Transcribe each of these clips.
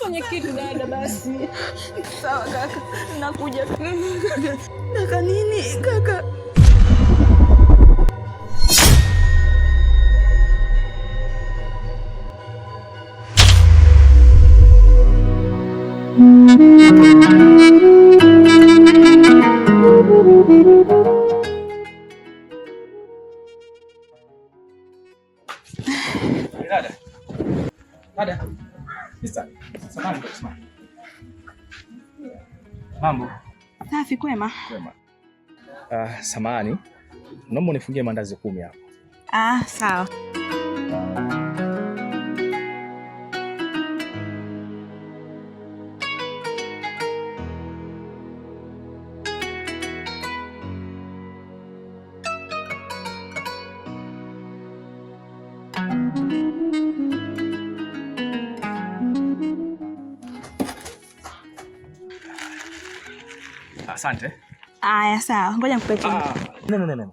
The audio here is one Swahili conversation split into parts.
Fanya kitu dada basi. Sawa kaka, nakuja. Kaka nini kaka? Dada. Dada. Sister, samahani kwa kusimama. Mambo. Safi, kwema. Kwema. Ah, samahani. Naomba unifungie mandazi 10 hapo. Ah, sawa. Asante. Aya, sawa. Ngoja nikupe change. Ah, no, no, no, no.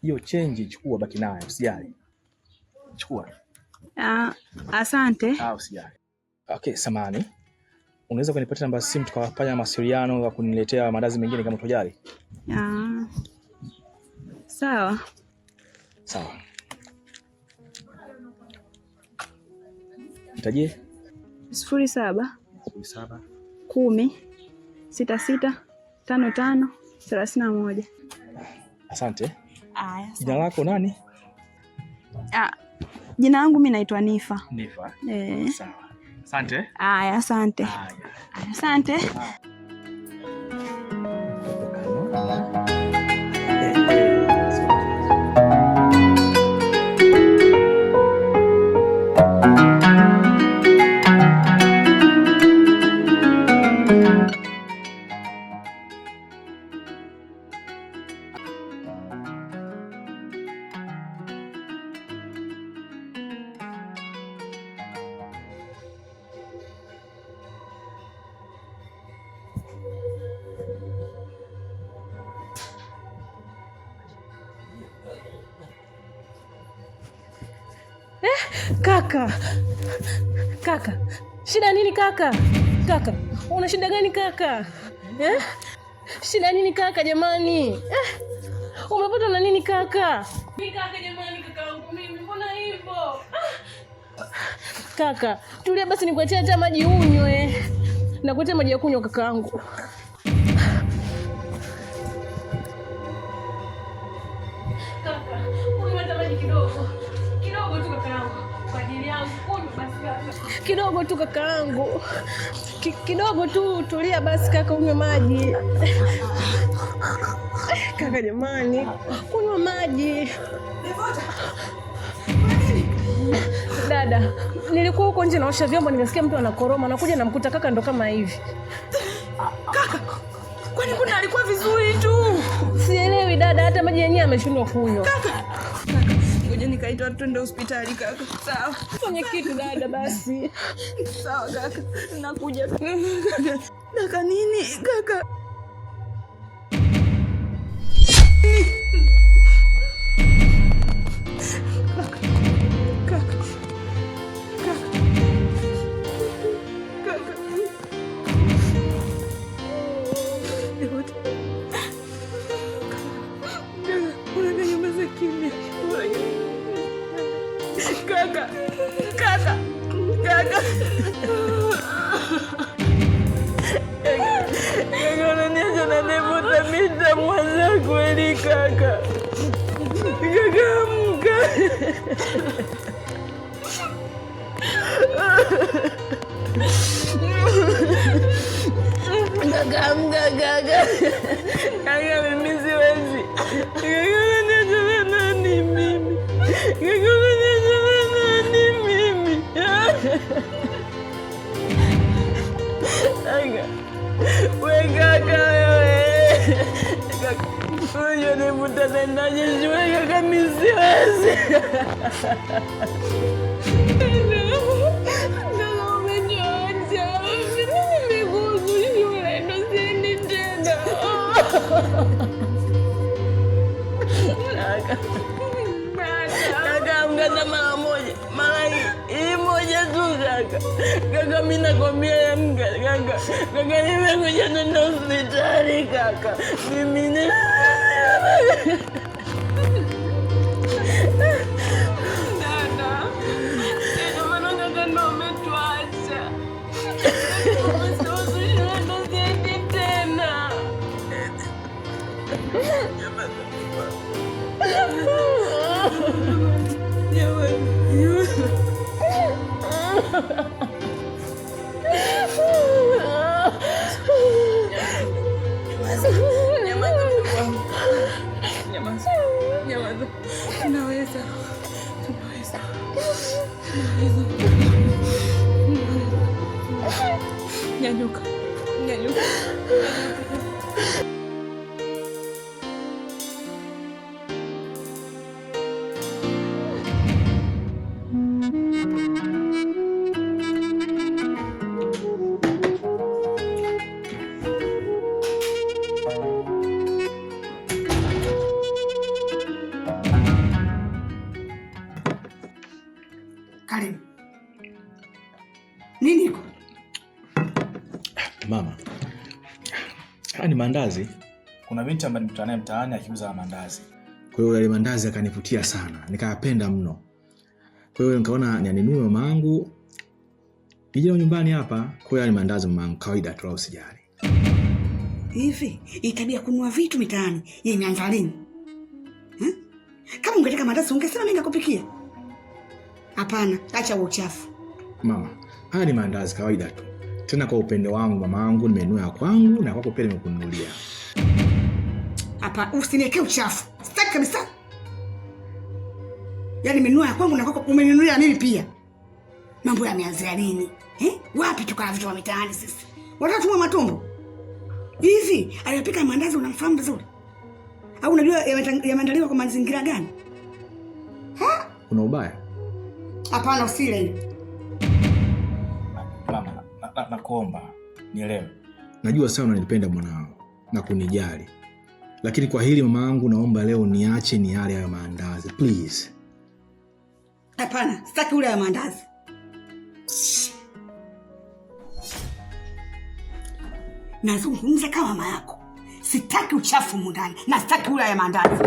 Hiyo change chukua, baki nayo, usijali. Chukua. Ah, asante. Ah, usijali. Okay, samahani. Unaweza kunipatia namba ya simu tukafanya mawasiliano ya kuniletea mandazi mengine kama utojali? Ah. Sawa. Sawa. Nitajie? 07 07 10 66 55 31. Asante. Aya, Jina lako nani? Ah, jina langu mimi naitwa Nifa. Nifa. Eh. Sawa. Asante. Aya, asante. Aya. Asante. Kaka. Kaka. Shida nini kaka? Kaka, una shida gani kaka? Eh? Shida nini kaka jamani? Eh? Umepatwa na nini kaka? Ni kaka jamani, kakaangu mimi, mbona hivyo? Ah. Kaka, tulia basi nikuachie hata maji unywe. Nakuletea maji ya kunywa kakaangu. Kaka, kunywa hata maji kidogo. Kidogo tu kakaangu. Kwa ajili yangu kunywa basi kaka. Kidogo tu kakaangu. Kidogo tu, tulia basi kaka, unywe maji. Kaka jamani, kunywa maji. Dada, nilikuwa huko nje naosha vyombo nikasikia mtu anakoroma, nakuja namkuta kaka ndo kama hivi. Kaka, kwani kuna alikuwa vizuri tu? Sielewi dada, hata maji yenyewe ameshindwa kunywa. Kaka, ngoja nikaitwa twende hospitali kaka. Sawa. Fanya kitu dada basi. Sawa kaka, nakuja. Kaka nini kaka? Kaka, kaka, kaka, kaka. Unanyamaza kimya. Kaka, kaka, kaka. Kaka, unaniacha na Devota, mimi nitamwaza kweli kaka. Kaka, amka. Kaka, amka kaka. Kaka, mimi siwezi. Kaka, unaniacha na nani mimi? Kaka, unaniacha na nani mimi? Kaka, we kaka wewe. Kaka, unajua Devota ataendaje shule kaka, mimi siwezi. Kaka, umeniacha. Mimi nimekuhusu shule ndo siendi tena. Kaka, kaka, amka mara moja. Mara hii moja tu kaka. Kaka, Mimi nakwambia yani kaka, kaka nimekuja tena hospitali kaka. Mimi ni Dada, ina maana kaka ndo ametuacha. Usiruhusu shule ndo siendi tena. Nyamaza mdogo wangu. Nyamaza. Nyamaza. Tunaweza. Tunaweza. Tunaweza. Tunaweza. Nyanyuka. Nyanyuka. Karibu. Nini iko? Mama, haya ni maandazi. Kuna binti ambaye nimekutana naye mtaani akiuza maandazi. Kwa hiyo yale maandazi akanivutia sana, nikayapenda mno. Kwa hiyo nikaona nianunue mama yangu, nije nayo nyumbani hapa. Kwa hiyo haya ni maandazi mama yangu, kawaida tu, wala usijali. Hivi, hii tabia ya kununua vitu mitaani, yeye imeanza lini? Hmm? Kama ungetaka maandazi ungesema mimi nikakupikia. Hapana, acha huo uchafu. Mama, haya ni maandazi kawaida tu. Tena kwa upendo wangu mama yangu, nimenunua ya kwangu na kwako pia nimekununulia. Hapa usiniwekee uchafu. Sitaki kabisa. Yaani nimenunua ya kwangu na kwako umeninunulia mimi pia. Mambo yameanzia lini? Eh? Wapi tukala vitu vya mitaani sisi? Watatumwa matumbo. Hivi aliyopika maandazi unamfahamu vizuri? Au unajua yameandaliwa kwa mazingira gani? Ha? Kuna ubaya? Hapana, usile hiyo. Mama, nakuomba nielewe. Najua sana unanipenda mwanao na kunijali. Lakini kwa hili mama yangu, naomba leo niache niale hayo maandazi, please. Hapana, sitaki ule ya maandazi. Nazungumza kama mama yako. Sitaki uchafu humu ndani na sitaki ule ya maandazi.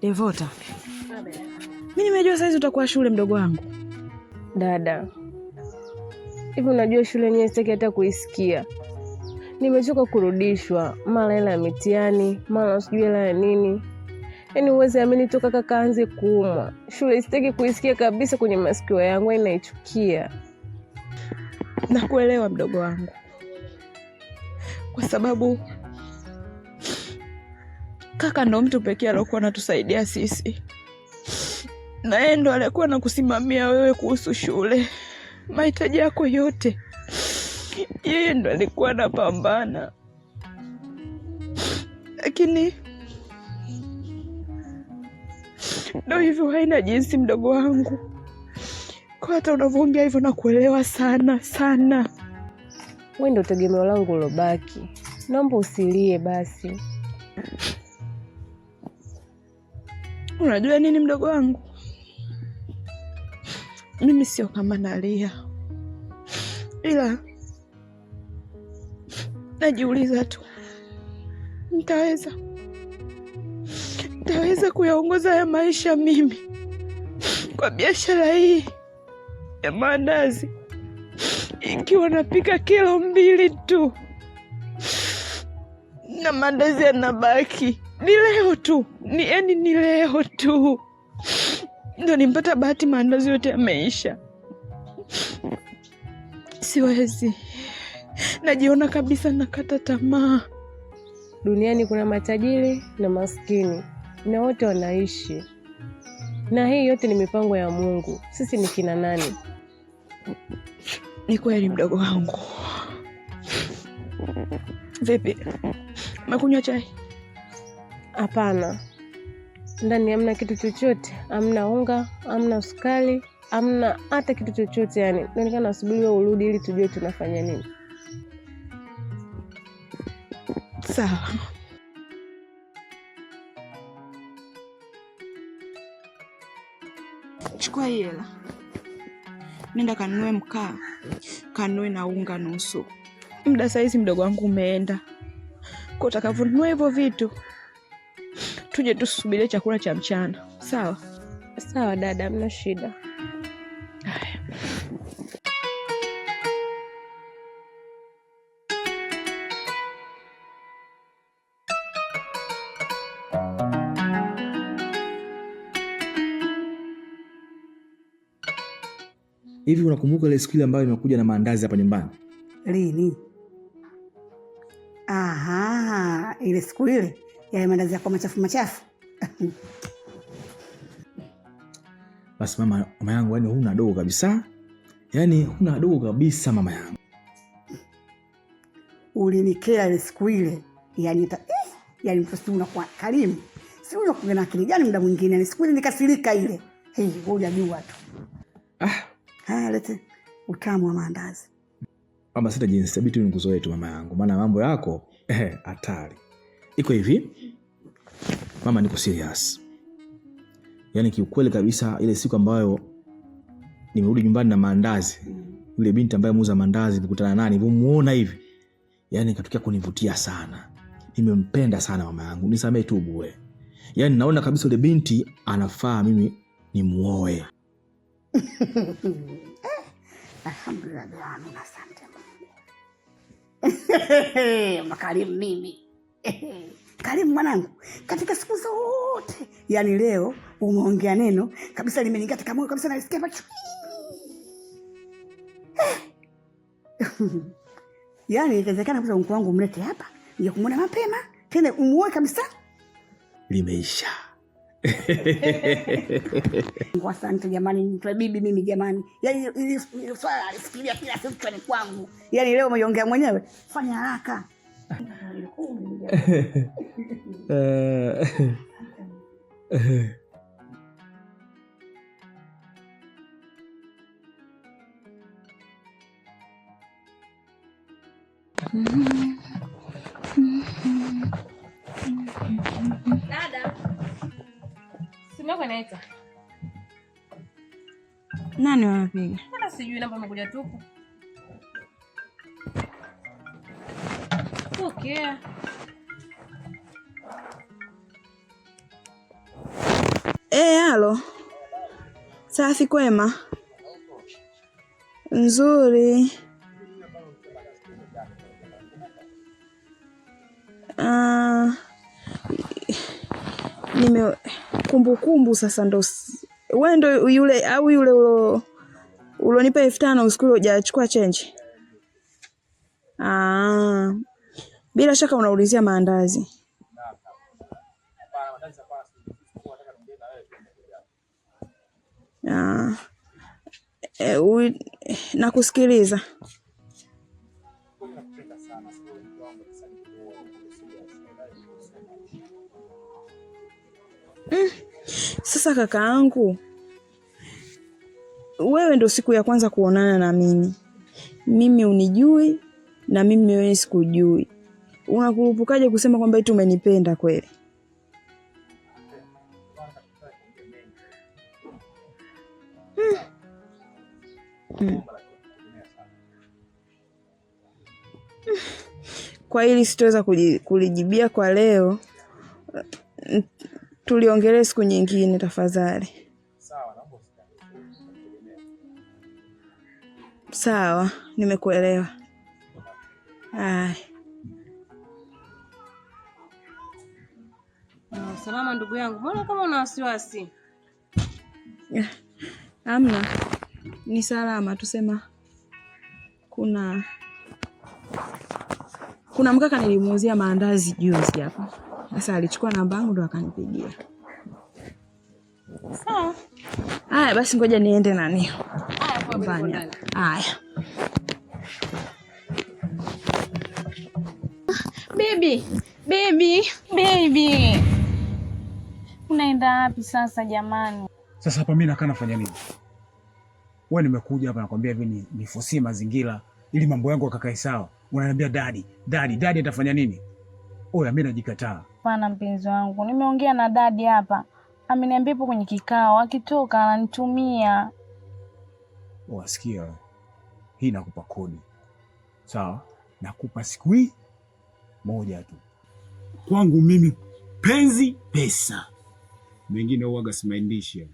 Devota, mi nimejua saizi utakuwa shule, mdogo wangu. Dada, hivi unajua shule yenyewe sitaki hata kuisikia. Nimechoka kurudishwa, mara hela ya mitihani, mara sijui hela ya nini. Yaani huwezi amini, toka kaka aanze kuumwa, shule sitaki kuisikia kabisa kwenye masikio yangu, yaani naichukia. Nakuelewa mdogo wangu, kwa sababu kaka ndo mtu pekee aliokuwa anatusaidia sisi, na yeye ndo alikuwa anakusimamia wewe kuhusu shule, mahitaji yako yote, yeye ndo alikuwa anapambana. Lakini ndo hivyo, haina jinsi mdogo wangu. Kwa hata unavyoongea hivyo nakuelewa sana sana. Wewe ndo tegemeo langu lobaki, naomba usilie basi. Unajua nini mdogo wangu, mimi sio kama nalia, ila najiuliza tu, nitaweza kuyaongoza haya maisha mimi kwa biashara hii ya maandazi, ikiwa napika kilo 2 tu na maandazi yanabaki. Ni leo tu, ni yani ni leo tu. Ndo nimpata bahati, maandazi yote yameisha. Siwezi, najiona kabisa nakata tamaa. Duniani kuna matajiri na maskini na wote wanaishi, na hii yote ni mipango ya Mungu. Sisi ni kina nani? Ni kweli mdogo wangu. Vipi, umekunywa chai? Hapana, ndani hamna kitu chochote, hamna unga, hamna sukari, hamna hata kitu chochote. Yani ndio nikaa nasubiri wewe urudi ili tujue tunafanya nini. Sawa. Chukua hii hela, nenda kanunue mkaa, kanunue na unga nusu. Muda saizi mdogo wangu umeenda, kwa utakavyonunua hivyo vitu tuje tusubirie chakula cha mchana. Sawa? Sawa dada, hamna shida. Haya. Hivi unakumbuka ile siku ile ambayo nimekuja na maandazi hapa nyumbani? Lini? Aha, ile siku ile yale maandazi yako machafu machafu. Basi mama yangu, yani huna dogo kabisa. Yaani huna dogo kabisa mama yangu. Ulinikera ile siku ile. Yaani yaani mtu si unakuwa karimu. Si unakuwa na akili gani muda mwingine? Ni siku ile nikasirika ile. Hey, wewe hujajua tu. Ah. Haya, lete utamu wa maandazi. Mama, sita jinsi, inabidi tu nikuzoee tu mama yangu, maana mambo yako hatari. Iko hivi. Mama, niko serious. Yaani kiukweli kabisa ile siku ambayo nimerudi nyumbani na maandazi, yule binti ambaye muuza maandazi nilikutana naye, nilipomuona hivi, yaani katokea kunivutia sana. Nimempenda sana mama yangu, nisamee tu bure. Yaani naona kabisa yule binti anafaa mimi nimuoe. Alhamdulillah, alamin, asante Mungu. Makarimu mimi. Karimu mwanangu, katika siku zote. Yaani leo umeongea neno kabisa limeniingia katika moyo kabisa, nalisikia hapa chui. Yaani inawezekana kabisa mkuu wangu umlete hapa, nije kumuona mapema, tena umuoe kabisa. Limeisha. Mungu, asante jamani, mtu bibi mimi jamani. Yaani ili swala alifikiria kila siku kichwani kwangu. Yaani leo umeongea mwenyewe, fanya haraka. Dada, simu yako inaita. Nani wanapiga? Hata sijui namba imekuja tupu. Pokea. Halo. Safi, kwema? Nzuri. Nime kumbukumbu sasa ndo wewe ndo yule au yule ulonipa 5000 usiku ule hujachukua change? Bila shaka unaulizia maandazi. Nakusikiliza. Sasa kakaangu, wewe ndo siku ya kwanza kuonana na mimi. Mimi unijui na mimi wewe sikujui. Unakurupukaje kusema kwamba eti umenipenda kweli? Kwa hili sitoweza kulijibia kwa leo. Tuliongelee siku nyingine tafadhali. Sawa, nimekuelewa. Haya. Salama ndugu yangu, mbona kama una wasiwasi? Amna, ni salama tusema. Kuna mkaka nilimuuzia maandazi juzi hapa. Sasa alichukua namba yangu ndo akanipigia. Sawa. Haya basi ngoja niende nani. Haya, poa baby, Nyumbani. tuonane. Haya. Baby, baby, baby. Unaenda wapi sasa jamani? Sasa hapa mimi nakaa nafanya nini? Wewe nimekuja hapa nakwambia hivi nifosie mazingira ili mambo yangu yakakae sawa. Unaniambia daddy, daddy, daddy atafanya nini? Oya, mimi najikataa. Hapana mpenzi wangu, nimeongea na daddy hapa, ameniambia ipo kwenye kikao, akitoka ananitumia. Wasikia wewe. Hii nakupa kodi. Sawa? Nakupa siku hii moja tu. Kwangu mimi penzi pesa. Mengine huwaga simaindishi.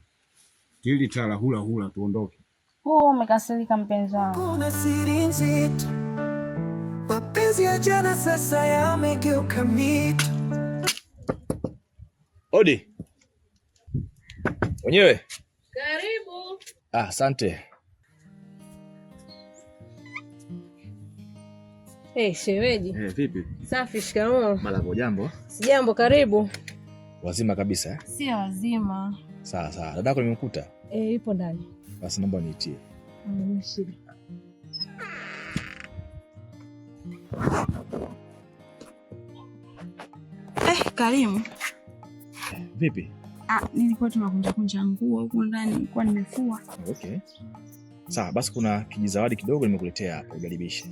Tili tala hula hula tuondoke. Huo umekasirika mpenzi wangu. Kuna siri nzito, mapenzi ya jana sasa yamegeuka mito. Odi. Mwenyewe. Karibu. Ah, asante. Hey, shemeji. Eh, vipi? Safi, shikamoo. Malabo, jambo. Sijambo, karibu. Wazima kabisa eh? Sio wazima. Sawa sawa. Dadako nimemkuta. Eh, ipo ndani. Basi naomba niitie. Hamna shida. Karimu. Vipi? Ah, nilikuwa tunakunja kunja nguo huko ndani, nilikuwa nimefua. Okay. Sawa, basi kuna kijizawadi kidogo nimekuletea hapa, ujaribishe.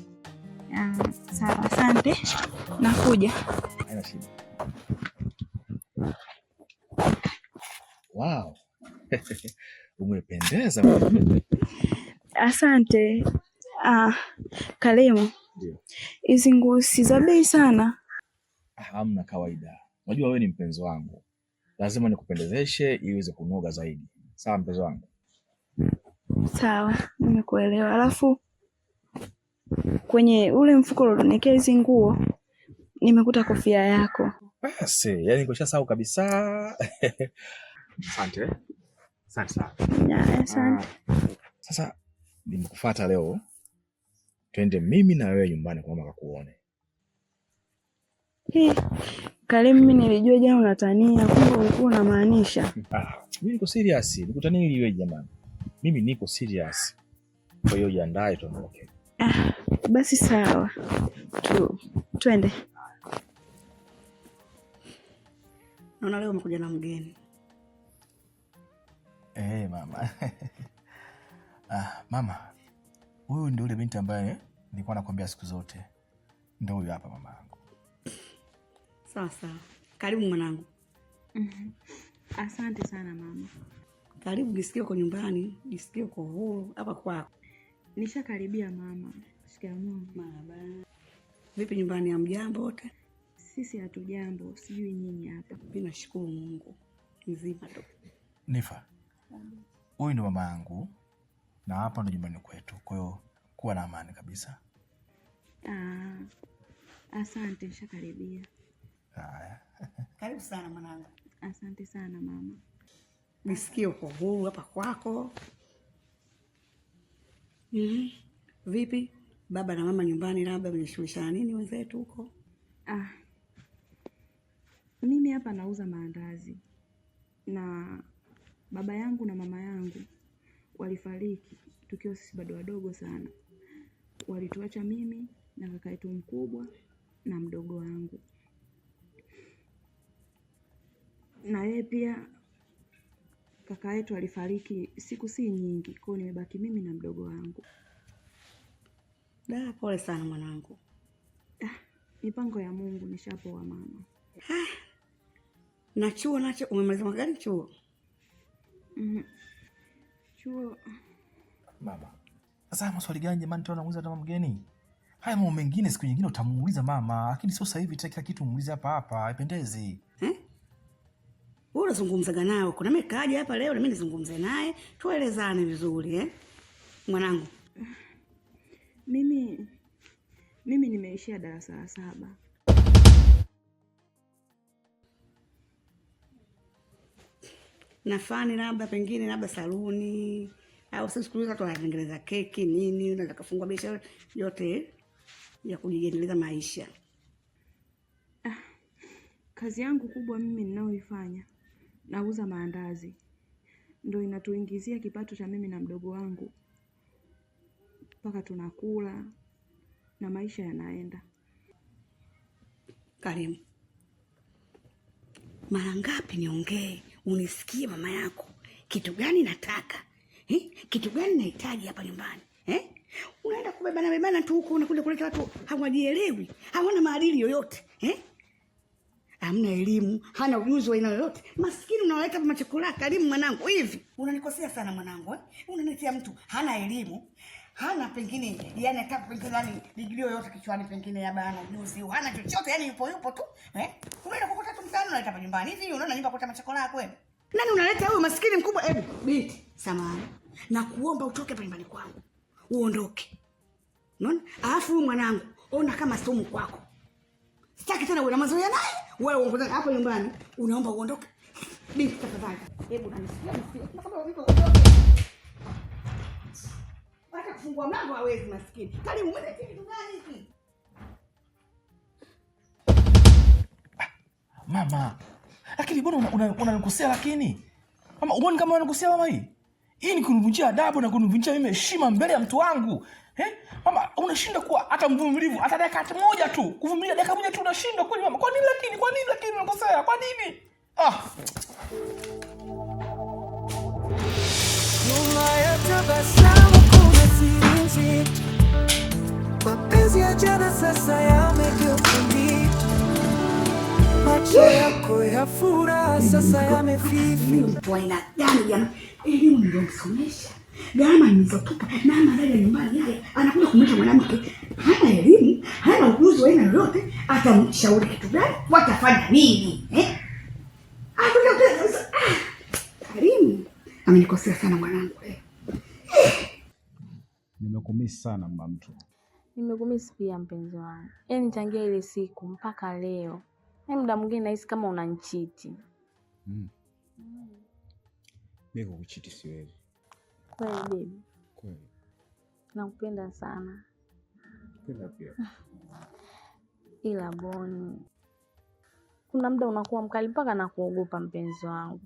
Ah, sawa, asante. Nakuja. Haina shida. Wow. Umependeza. Asante. Ah, Karimu. Ndio. Hizi nguo si za bei sana. Hamna kawaida. Unajua wewe ni mpenzi wangu. Lazima nikupendezeshe ili iweze kunoga zaidi. Sawa mpenzi wangu? Sawa, nimekuelewa. Alafu kwenye ule mfuko ulioniwekea hizi nguo nimekuta kofia yako. Basi, yani nilikuwa kabisa. Asante. Asante sana. Asante. Sasa nimekufuata leo. Twende mimi na wewe nyumbani kwa mama akakuone. Karimu, mimi nilijua jana unatania, kumbe ulikuwa unamaanisha. Ah, mimi niko serious. Nikutania ili wewe jamani. Mimi niko serious. Kwa hiyo jiandae tuondoke. Ah, basi sawa. Twende. Naona leo umekuja na mgeni. Mama. Ah, mama. Huyu ndio yule binti ambaye nilikuwa nakwambia siku zote. Ndio huyu hapa mama yangu. Sawa sawa. Karibu mwanangu. Asante sana mama. Karibu, jisikie uko nyumbani, jisikie uko huru hapa kwako. Nishakaribia mama. Shikamoo. Marhaba. Vipi nyumbani, hamjambo wote? Sisi hatujambo, sijui nyinyi hapa. Mimi nashukuru Mungu. Mzima tu. Nifa. Huyu ndo mama yangu na hapa ndo nyumbani kwetu. Kwa hiyo kuwa na amani kabisa. Ah, asante, nishakaribia. Haya. Karibu sana mwanangu. Asante sana mama. Jisikie uko huru hapa kwako. Vipi baba na mama nyumbani, labda mnashughulishana nini wenzetu huko? Ah, mimi hapa nauza maandazi na baba yangu na mama yangu walifariki tukiwa sisi bado wadogo sana. Walituacha mimi na kaka yetu mkubwa na mdogo wangu, na yeye pia kaka yetu alifariki siku si nyingi, kwa hiyo nimebaki mimi na mdogo wangu. Da, pole sana mwanangu. Ah, mipango ya Mungu, nishapoa mama. Ah, na chuo nacho umemaliza mwaka gani chuo? Chuo Mama. Sasa maswali gani jamani tena unamuuliza kama mgeni? Haya mambo mengine siku nyingine utamuuliza mama, lakini sio sasa hivi kila kitu muulize hapa hapa, haipendezi. Eh? Wewe unazungumzaga nao. Kuna mimi kaja hapa leo na mimi nizungumze naye, tuelezane vizuri eh? Mwanangu. Mimi nimeishia darasa la 7. Na fani labda pengine labda saluni au sasa siku hizi watu wanatengeneza keki nini, unaweza kufungua biashara yote ya kujiendeleza maisha. Kazi yangu kubwa mimi ninayoifanya, nauza maandazi, ndo inatuingizia kipato cha mimi na mdogo wangu, mpaka tunakula na maisha yanaenda. Karimu, mara ngapi niongee unisikie mama yako? Kitu gani nataka eh? Kitu gani nahitaji hapa nyumbani eh? Unaenda kubebana bebana tu huko, unakuja kuleta watu hawajielewi, hawana maadili yoyote eh? Hamna elimu, hana ujuzi wa aina yoyote. Maskini unawaleta hapa machakula. Karimu mwanangu, hivi unanikosea sana mwanangu eh? Unanitia mtu hana elimu, hana pengine yani hata pengine yani digrii yoyote kichwani, pengine labda hana ujuzi, hana chochote, yani yupo yupo tu eh? Unaenda kukuta tu mtaani, unaleta hapa nyumbani hivi, unaona nyumba kuta machokola kweli? Nani unaleta huyu maskini mkubwa? Hebu binti, samahani, nakuomba utoke hapa nyumbani kwangu, uondoke. Unaona? Alafu huyu mwanangu, ona kama sumu kwako. Sitaki tena uwe na mazoea naye, wewe uongoze hapa nyumbani, unaomba uondoke. Binti tafadhali. Hebu nanisikia nisikia. Nakwambia vipi uondoke. Hata kufungua mlango hawezi maskini. Karibu mwende kitu gani hiki? Mama, lakini mbona unanikosea lakini? Mama, uone kama unanikosea mama hii? Hii ni kunivunjia adabu na kunivunjia mimi heshima mbele ya mtu wangu. Eh? Mama, unashinda kuwa hata mvumilivu, hata dakika moja tu. Kuvumilia dakika moja tu unashindwa kweli mama. Kwa nini lakini? Kwa nini lakini unakosea? Kwa nini? Ah. Nyuma ya tabasamu kuna siri nzito. Mapenzi ya jana sasa yamegeuka mito. Macho yako ya furaha sasa yamefifia. Mtu wa aina gani jamani? Elimu niliyomsomesha, gharama nilizotupa na madai ya nyumbani yale, anakuja kumleta mwanamke hana elimu, hana ujuzi wa aina yoyote, atamshauri kitu gani? Watafanya nini? Eh? Anakuja kuleta ah, Karimu amenikosea sana mwanangu leo. Nimekumisi sana mama mtu. Nimekumisi pia mpenzi wangu, yaani tangia ile siku mpaka leo, yaani muda mwingine nahisi kama unanichiti. Mimi kukuchiti siwezi. Kweli baby? Kweli. Nakupenda sana. Penda pia. Ila Boni, kuna muda unakuwa mkali mpaka nakuogopa mpenzi wangu.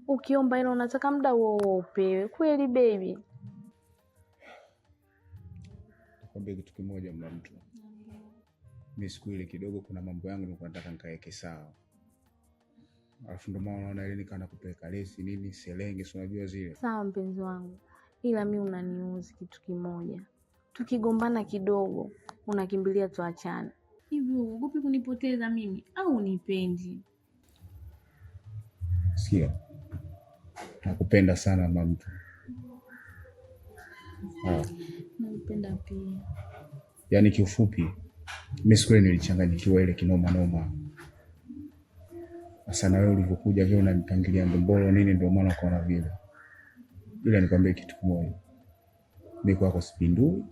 Ukiomba ila unataka muda huo huo upewe. Kweli baby? Nikwambie kitu kimoja mama mtu. Mimi siku ile kidogo kuna mambo yangu nilikuwa nataka nikaeke sawa. Alafu ndo maana unaona ile nikaanza kupeleka lesi nini selenge, si unajua zile. Sawa mpenzi wangu, ila mimi unaniuzi kitu kimoja. Tukigombana kidogo unakimbilia tuachane. Hivi uogopi kunipoteza mimi au unipendi? Sikia, nakupenda sana mama mtu. Nakupenda pia. Yaani kiufupi mimi siku ile nilichanganyikiwa ile kinoma noma. Sasa na wewe ulivyokuja vile unanipangilia ndombolo nini, ndio maana ukaona vile. Ila nikwambie kitu kimoja, mimi kwako sipindui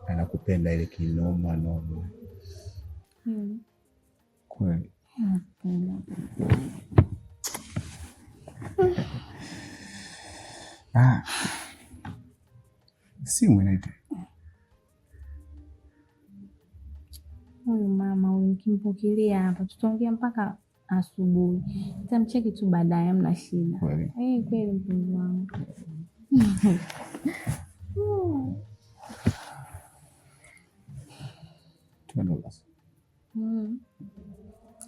na nakupenda ile kinoma noma. Kweli. Simu inaita. Huyu mama huyu nikimpokelea hapa tutaongea mpaka asubuhi. Nitamcheki tu baadaye, hamna shida. Kweli. Kweli mpenzi wangu. Twende basi.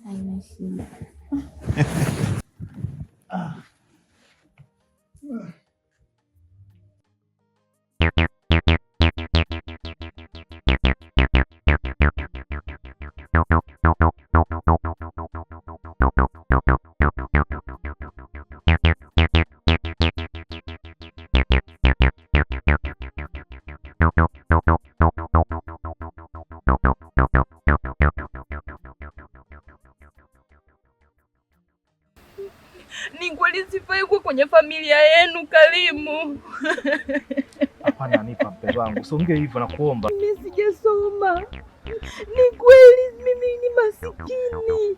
Haina shida. Ni kweli sifai kuwa kwenye familia yenu Karimu. Hapana Anifa, mpenzi wangu, usiongee hivyo nakuomba. Mimi sijasoma. Ni kweli mimi ni masikini.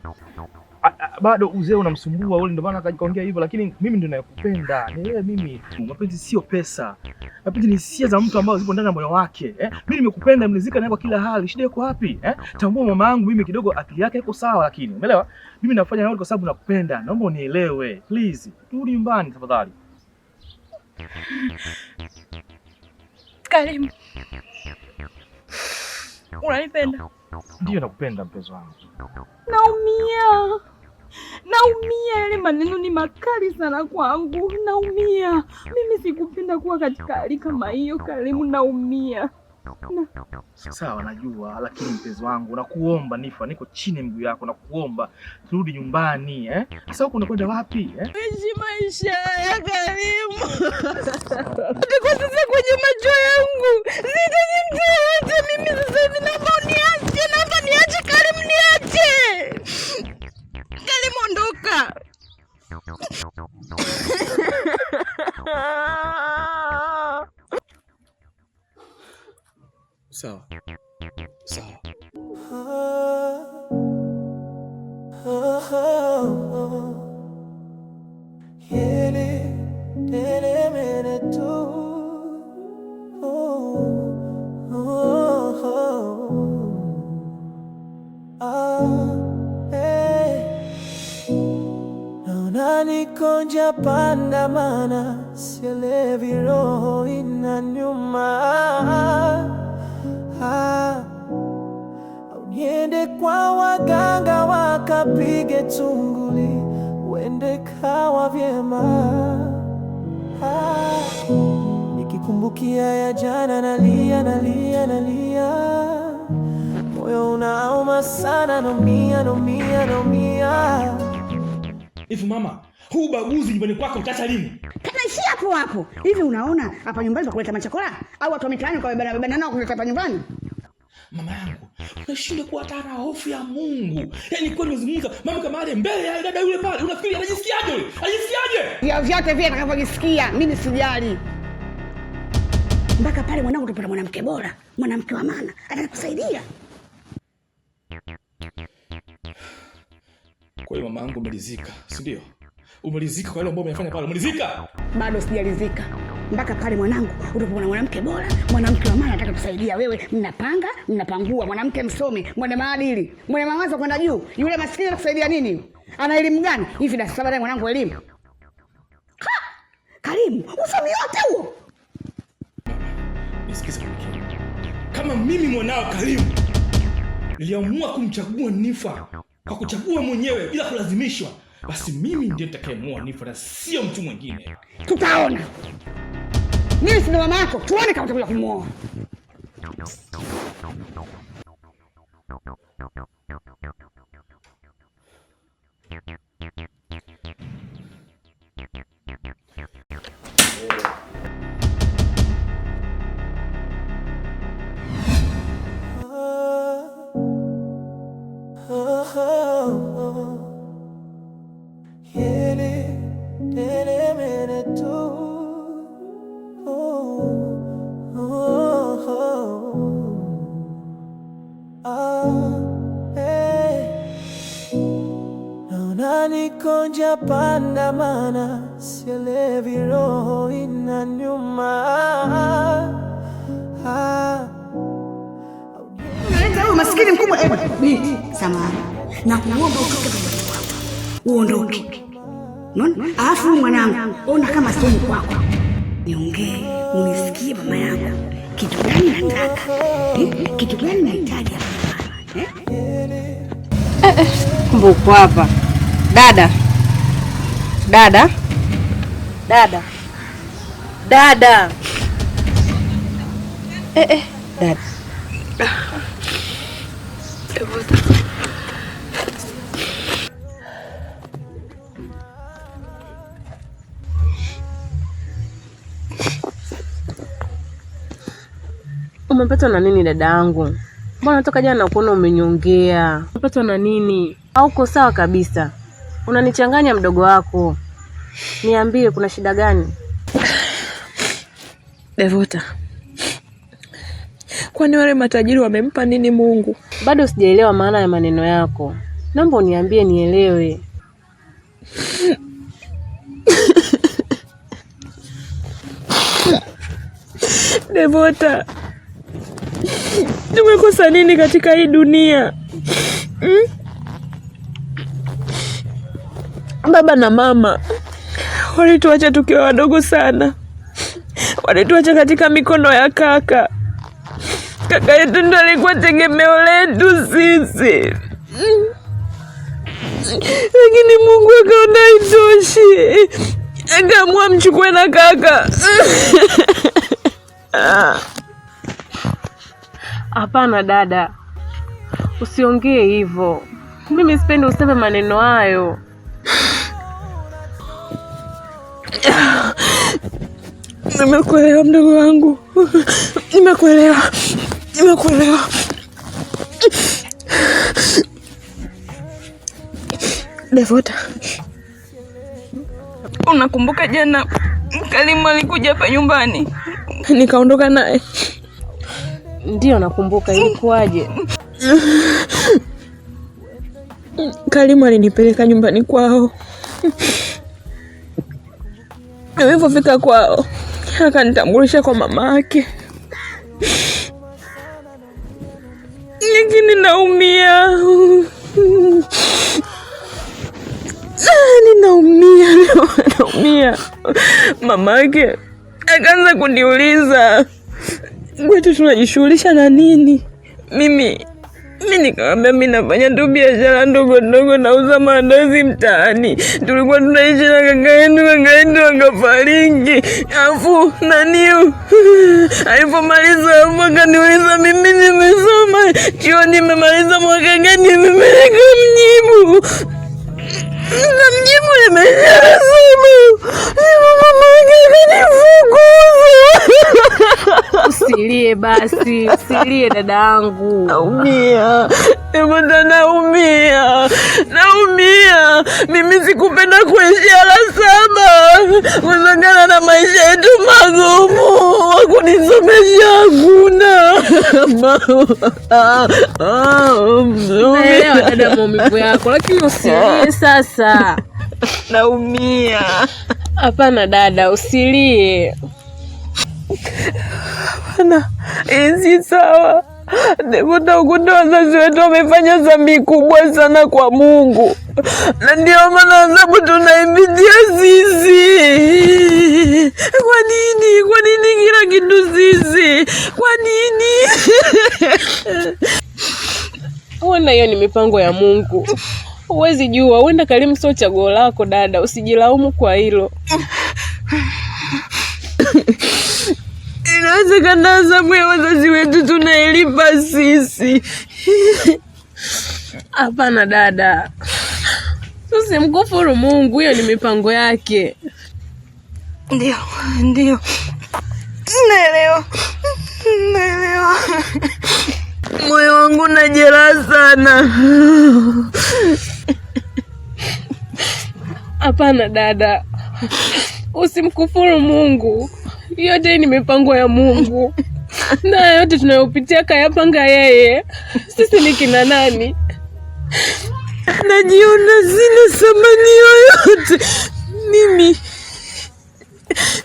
Bado uzee unamsumbua ule, ndio maana akaongea hivyo, lakini mimi ndio nakupenda. Nielewe mimi. Mapenzi sio pesa. Mapenzi ni hisia za mtu ambazo zipo ndani ya moyo wake. Mimi nimekupenda, mlizika naye kwa kila hali. Shida iko wapi? Tambua mama yangu mimi kidogo akili yake iko sawa, lakini umeelewa? Mimi nafanya yote kwa sababu nakupenda. Naomba unielewe. Please. Turudi nyumbani tafadhali. Karimu, unanipenda? Ndio, nakupenda mpenzi wangu. Naumia, naumia. Yale maneno ni makali sana kwangu, naumia. Mimi sikupenda kuwa katika hali kama hiyo Karimu, naumia. Sawa, najua, lakini mpenzi wangu nakuomba, Nifa, niko chini mguu yako, nakuomba turudi nyumbani. Sasa huko unakwenda wapi? Ishi maisha ya Karimu. Kwa sasa kwenye macho yangu sihitaji mtu yeyote mimi sasa hivi. Naomba uniache, naomba niache Karimu, niache Karimu, ondoka. Sawa. Sawa. Naona niko njia panda, mana sielewi, roho inaniuma. Au niende kwa waganga wakapige tunguli, uende kawa vyema. Nikikumbukia ya jana nalia, nalia, nalia, moyo unauma sana, naumia, naumia, naumia. Hivi mama, huu ubaguzi nyumbani kwako utaacha lini? Kanaishia hapo hapo. Hivi unaona hapa nyumbani kuleta machakora au watu wa mitaani kwa bebana bebana nao kuleta hapa nyumbani? Mama yangu, unashindwa kuwa hata na hofu ya Mungu. Yaani kweli unazungumza mama kama ale mbele ya dada yule pale, unafikiri anajisikiaje yule? Anajisikiaje? Ya vyote vile atakavyojisikia, mimi sijali. Mpaka pale mwanangu utapata mwanamke bora, mwanamke wa maana, atakusaidia. Kwa hiyo mama yangu umelizika, si ndio? Umelizika kwa yale ambayo umefanya pale, umelizika? Bado sijalizika. Mpaka pale mwanangu utapata mwanamke bora, mwanamke wa maana atakayekusaidia wewe. Mnapanga, mnapangua, mwanamke msomi, mwenye maadili, mwenye mawazo kwenda juu. Yule maskini atakusaidia nini? Ana elimu gani? Hivi darasa 7 mwanangu elimu? Ha! Karimu, usomi yote huo. Nisikize kwa makini. Kama mimi mwanao Karimu niliamua kumchagua Nifa kwa kuchagua mwenyewe bila kulazimishwa, basi mimi ndiye nitakayemuoa Nifa na sio mtu mwingine. Tutaona. Mimi si mama yako, tuone kama utakuja kumuoa. Naona niko njia panda, mana sielewi, roho inaniuma. Unaleta maskini mkubwa. Binti, samahani. Na kuomba utoke kwako. Uondoke. Unaona? Alafu mwanangu, ona kama sio kwako. Niongee, unisikie mama yangu. Kitu gani nataka? Kitu gani nahitaji hapa? Kumbe uko hapa. Dada. Dada. Dada. Dada. Dada. Umepatwa na nini dada yangu? Mbona toka jana nakuona umenyongea? Umepatwa na nini? Hauko sawa kabisa. Unanichanganya mdogo wako. Niambie, kuna shida gani? Devota, kwani wale matajiri wamempa nini Mungu? Bado sijaelewa maana ya maneno yako. Naomba uniambie nielewe. Devota, tumekosa nini katika hii dunia? Baba na mama walituacha tukiwa wadogo sana, walituacha katika mikono ya kaka. Kaka yetu ndo alikuwa tegemeo letu sisi, lakini Mungu akaona haitoshi, akaamua mchukue na kaka. Hapana dada, usiongee hivyo. Mimi sipendi useme maneno hayo. Nimekuelewa mdogo wangu, nimekuelewa, nimekuelewa. Devota, unakumbuka jana Kalimu alikuja hapa nyumbani nikaondoka naye? Ndiyo nakumbuka. Ilikuwaje? Kalimu alinipeleka nyumbani kwao. Nilipofika kwao akanitambulisha kwa mama yake, lakini naumia, ninaumia, naumia. Mama yake akaanza kuniuliza kwetu tunajishughulisha na nini? Mimi nikamwambia mimi nafanya tu biashara ndogo ndogo, nauza maandazi mtaani. Tulikuwa tunaishi na kaka yetu, kaka yetu akafariki. Afu naniu alipomaliza hapo akaniuliza mimi nimesoma chuo, nimemaliza mwaka gani? Mimi nikamjibu nimeshasoma. Mama yake akanifukuza. Usilie basi, usilie dada yangu. Naumia Devota, naumia, naumia. Mimi sikupenda kuishia la saba kutokana na maisha yetu magumu, wakunisomesha hakuna. Naelewa dada maumivu yako, lakini usilie sasa. Naumia. Hapana dada, usilie. Hapana, si sawa. Devota, ukuta wazazi wetu wamefanya dhambi kubwa sana kwa Mungu, na ndio maana adhabu tunaipitia sisi. Kwa nini? Kwa nini kila kitu sisi? Kwa nini? Huenda hiyo ni mipango ya Mungu, huwezi jua. Huenda Karimu sio chaguo lako dada, usijilaumu kwa hilo. Inawezekana adhabu ya wazazi wetu tunailipa sisi. Hapana dada, usimkufuru Mungu, hiyo ni mipango yake. Ndio, ndio, naelewa, naelewa. Moyo wangu na jeraha sana. Hapana dada, usimkufuru Mungu, yote ni mipango ya Mungu na yote tunayopitia kayapanga yeye. Sisi ni kina nani? Najiona sina thamani yoyote.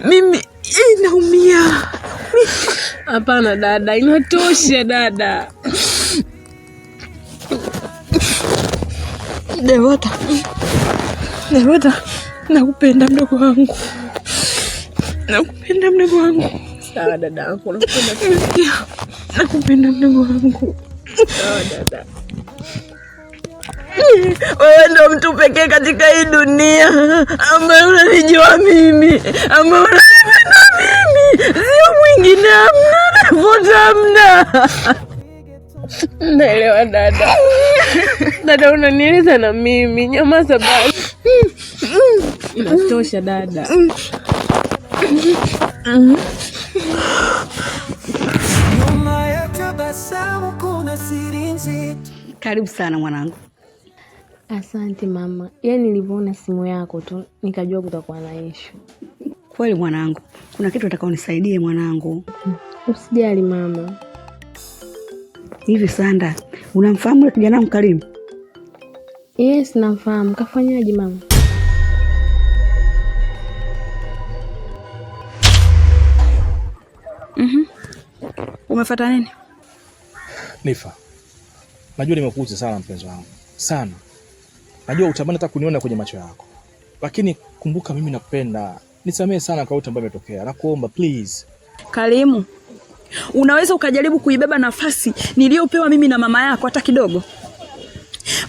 Mimi naumia. Hapana dada, inatosha dada. Devota, Devota, nakupenda mdogo wangu, nakupenda mdogo wangu. Sawa dada yangu, nakupenda. Nakupenda mdogo wangu. Sawa dada. Wewe ndo mtu pekee katika hii dunia ambaye unanijua mimi, ambaye unanipenda mimi, sio mwingine. Hamna Devota, hamna. Naelewa dada. Dada unanieleza na mimi, nyamaza basi. Inatosha dada. Nyuma ya tabasamu kuna siri nzito. Karibu sana mwanangu. Asante mama. Yaani nilivyoona simu yako tu nikajua kutakuwa na issue. Kweli mwanangu, kuna kitu nataka unisaidie mwanangu. Usijali mama. Hivi Sanda, unamfahamu yule kijana Mkarimu? Yes, namfahamu. Kafanyaje mama? Umefuata nini? Nifa, najua nimekuuzi sana mpenzi wangu sana, najua utamani hata kuniona kwenye macho yako, lakini kumbuka mimi nakupenda. Nisamehe sana kwa yote ambayo imetokea, nakuomba please. Karimu, unaweza ukajaribu kuibeba nafasi niliyopewa mimi na mama yako hata kidogo?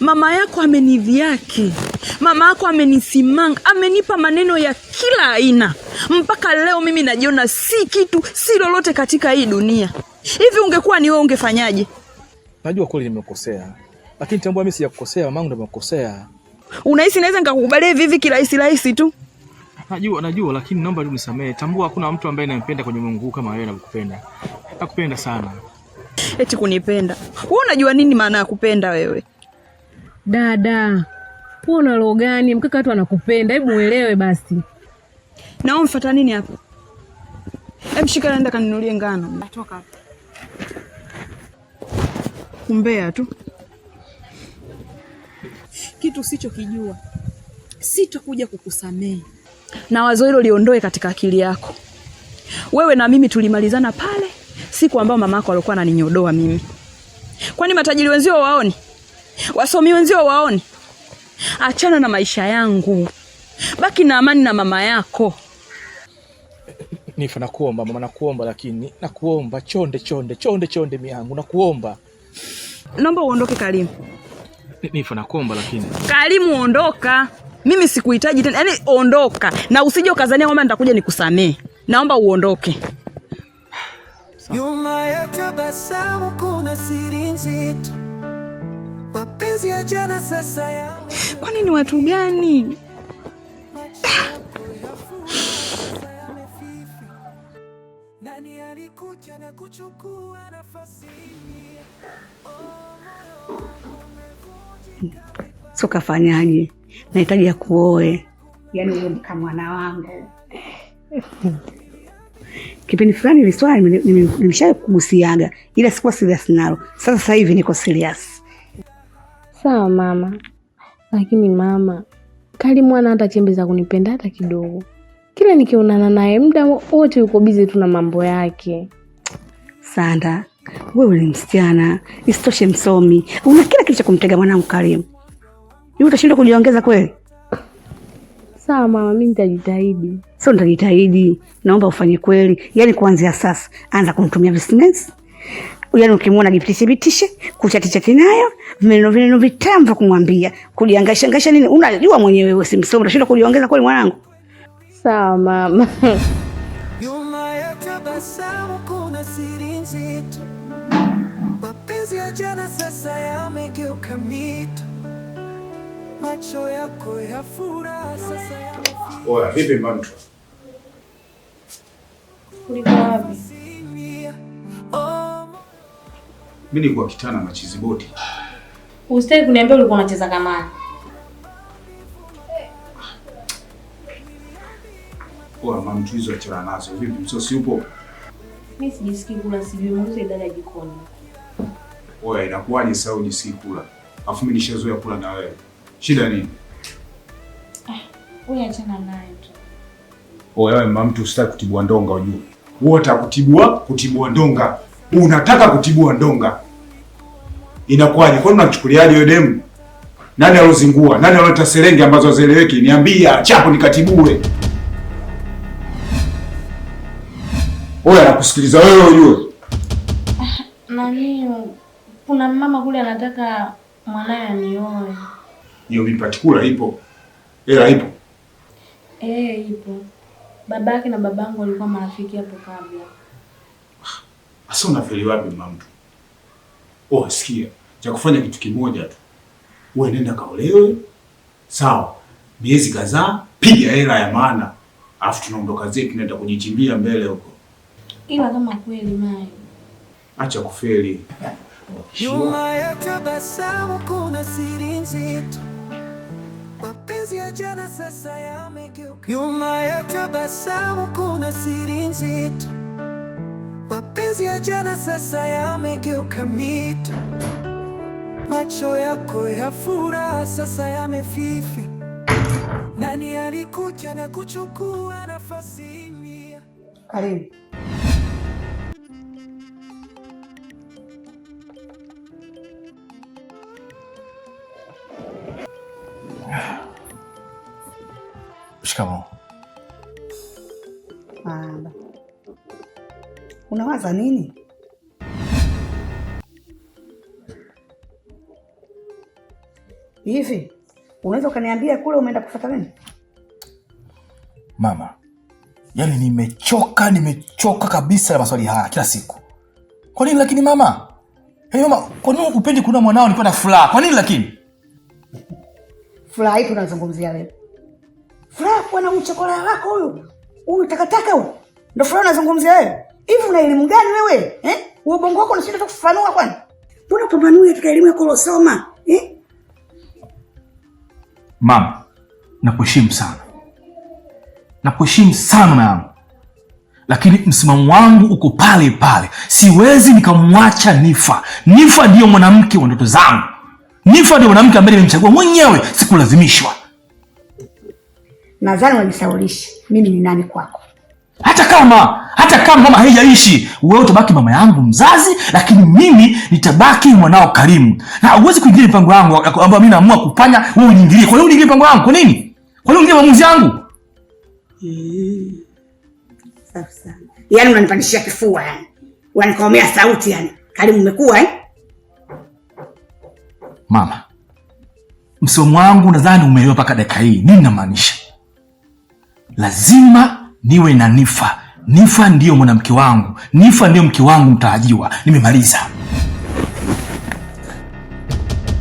Mama yako amenidhiaki, mama yako amenisimanga, amenipa maneno ya kila aina, mpaka leo mimi najiona si kitu, si lolote katika hii dunia. Hivi ungekuwa ni wewe ungefanyaje? Najua kweli nimekosea, lakini tambua mimi sijakukosea, mamangu ndo amekukosea. Unahisi naweza nikakukubalia hivi hivi kirahisi rahisi tu? Najua, lakini naomba tu nisamehe. Tambua hakuna mtu ambaye nampenda kwenye ulimwengu huu kama wewe nakupenda. Nakupenda sana. Eti kunipenda? Wewe unajua nini maana ya kupenda wewe? Dada, wewe una roho gani? Mkaka watu anakupenda, hebu uelewe basi. Na wewe umfuata nini hapa? Hem, shika nenda kaninunulie ngano. Natoka hapa. Kumbea tu. Kitu usichokijua sitakuja kukusamehe, na wazo hilo liondoe katika akili yako. Wewe na mimi tulimalizana pale siku ambayo mama yako alikuwa ananinyodoa mimi. Kwani matajiri wenzio waoni? Wasomi wenzio waoni? Achana na maisha yangu, baki na amani na mama yako. Nifa, nakuomba mama, nakuomba, lakini nakuomba chonde chonde chonde chonde miangu, nakuomba. Naomba uondoke Karimu. Nifa, nakuomba lakini. Karimu, ondoka. Mimi sikuhitaji tena. Yaani ondoka. Na usije ukazania kwamba nitakuja nikusamee. Naomba uondoke. Nyuma ya tabasamu kuna siri nzito. Mapenzi ya jana sasa ya Kwani ni watu gani? Nani alikuja na kuchukua nafasi? So kafanyaje? Nahitaji ya kuoe, yaani uwe kama mwana wangu. Kipindi fulani ile swali nimeshakugusiaga, ila sikuwa serious nalo. Sasa hivi niko serious. Sawa mama, lakini mama, Karimu hana hata chembe za kunipenda hata kidogo. Kila nikionana naye muda wote yuko busy tu na mambo yake. Sanda, wewe ni msichana, isitoshe msomi, una kila kitu cha kumtega mwanangu Karimu. Hivi utashindwa kujiongeza kweli? Sawa mama, mimi nitajitahidi. Sio nitajitahidi, naomba ufanye kweli. Yaani kuanzia sasa anza kumtumia business. Yaani ukimwona jipitishe pitishe, kuchati nayo, vineno vitamu vya kumwambia, kujiangaisha angaisha nini, unajua mwenyewe wewe si msomi, utashindwa kujiongeza kweli mwanangu? Sawa mama. Nyuma ya tabasamu kuna siri nzito. Mapenzi ya jana sasa yamegeuka mito. Macho yako ya furaha sasa yamefifia. Oya, vipi mtu? Ulikuwa wapi? Mimi nilikuwa kitana machizi boti. Usitaki kuniambia ulikuwa unacheza kamari. Oya, mtu hizo achana nazo. Vipi msosi upo? Mimi sijisikii kula, sijui muuze dada jikoni. Oya, inakuwaje sasa ujisikii kula? Afu mimi nishazoea kula na wewe. Shida nini? Wewe achana naye tu. Oya, wewe mama mtu usitaki kutibua ndonga ujue. Wewe utakutibua, kutibua ndonga. Unataka kutibua ndonga. Inakuwaje? Kwani unachukuliaje wewe demu? Nani alozingua? Nani aloleta serenge ambazo hazieleweki? Niambia, chapo nikatibue. Oya, nakusikiliza wewe ujue. Nani, kuna mama kule anataka mwanae anioe. Hiyo mipatikula ipo. Hela ipo. Ipo. Babake na babangu walikuwa marafiki hapo kabla. Asa unafeli wapi mama mtu? Oh, sikia. Cha kufanya kitu kimoja tu. Wewe nenda kaolewe. Sawa. Miezi kadhaa piga hela ya maana. Alafu tunaondoka zetu tunaenda kujichimbia mbele huko. Ila kama kweli mai. Acha kufeli. Nyuma ya tabasamu kuna siri nzito. Mapenzi ya jana sasa yamegeuka. Nyuma ya tabasamu kuna siri nzito. Mapenzi ya jana sasa yamegeuka mito. Macho yako ya furaha sasa yamefifi. Nani alikuja na kuchukua nafasi mia? Karibu. Shikamoo. Baba. Unawaza nini? Hivi unaweza ukaniambia kule umeenda kufuata nini? Mama, yaani nimechoka, nimechoka kabisa na maswali haya kila siku. Kwa nini lakini mama? Hey mama, kwa nini upendi kuona mwanao nikiwa na furaha? Kwa nini lakini? Furaha ipi unazungumzia wewe? Furaha kuwa na mchokola wako huyu. Huyu takataka huyu. Ndio furaha unazungumzia wewe? Hivi una elimu gani wewe? Eh? Ubongo wako unashinda kufafanua kwani? Mbona upambanui katika elimu yako ulosoma? Eh? Mama, nakuheshimu sana. Nakuheshimu sana mama yangu. Lakini msimamo wangu uko pale pale. Siwezi nikamwacha Nifa. Nifa ndiyo mwanamke wa ndoto zangu. Nifa ndiyo mwanamke ambaye nimemchagua mwenyewe, sikulazimishwa. Nadhani unajisaulisha. Mimi ni nani kwako? Hata kama mama haijaishi, wewe utabaki mama yangu mzazi, lakini mimi nitabaki mwanao Karimu. Na huwezi kuingilia mipango yangu ambayo mimi naamua kufanya, wewe uniingilie. Kwa nini uniingilie mipango yangu? Kwa nini? Kwa nini uniingilie maamuzi yangu? Safi sana. Yaani unanipandishia kifua yani. Unanikomea sauti yani. Karimu umekuwa eh? Mama, msimamo wangu nadhani umeelewa mpaka dakika hii. Nini namaanisha? Lazima niwe na Nifa. Nifa ndiyo mwanamke wangu. Nifa ndiyo mke wangu mtarajiwa. Nimemaliza.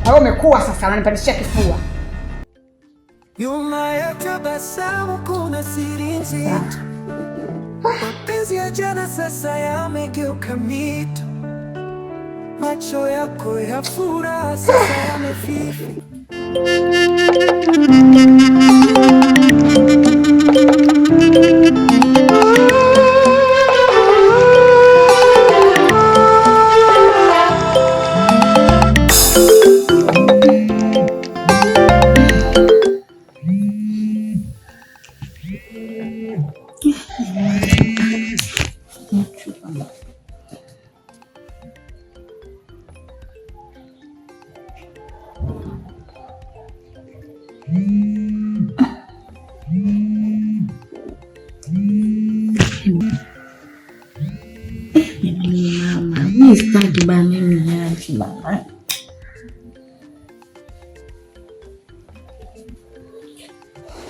Kwa hiyo umekuwa sasa unanipandishia kifua. Nyuma ya tabasamu kuna siri nzito. Mapenzi ya jana sasa yamegeuka mito. Macho yako ya furaha sasa yamefifi. Sitaki bana, mimi niache bana.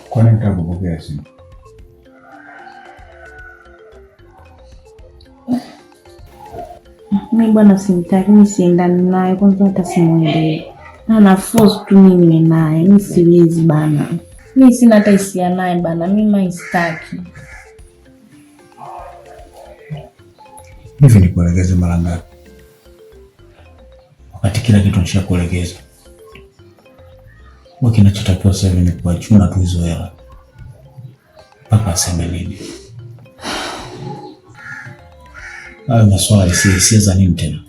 Kwa nini nitakupokea simu? Mimi bwana simtaki, mimi siendani naye kwanza, hata simuelewi. Ana force tu mimi niwe naye, mimi siwezi bana. Mimi sina hata hisia naye bana, mimi sitaki. Hivi nikuelekeze mara ngapi? Wakati kila kitu nishakuelekeza. Wewe kinachotakiwa sasa hivi ni kuachuna tu hizo hela. Papa aseme nini? Hayo maswala ya hisia za nini tena?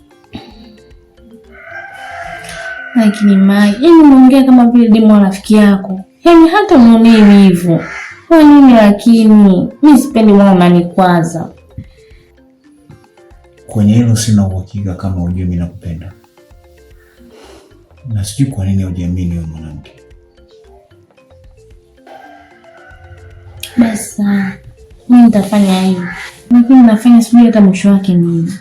Lakini Mai, yaani unaongea kama vile demu wa rafiki yako. Yaani hata unionee wivu. Kwa nini lakini? Mimi sipendi mwana unanikwaza. Kwenye hilo sina uhakika kama hujui mimi nakupenda. Na sijui kwa nini hujiamini wewe mwanamke. Basi mimi nitafanya hivyo. Lakini nafanya sijui hata mwisho wake nini.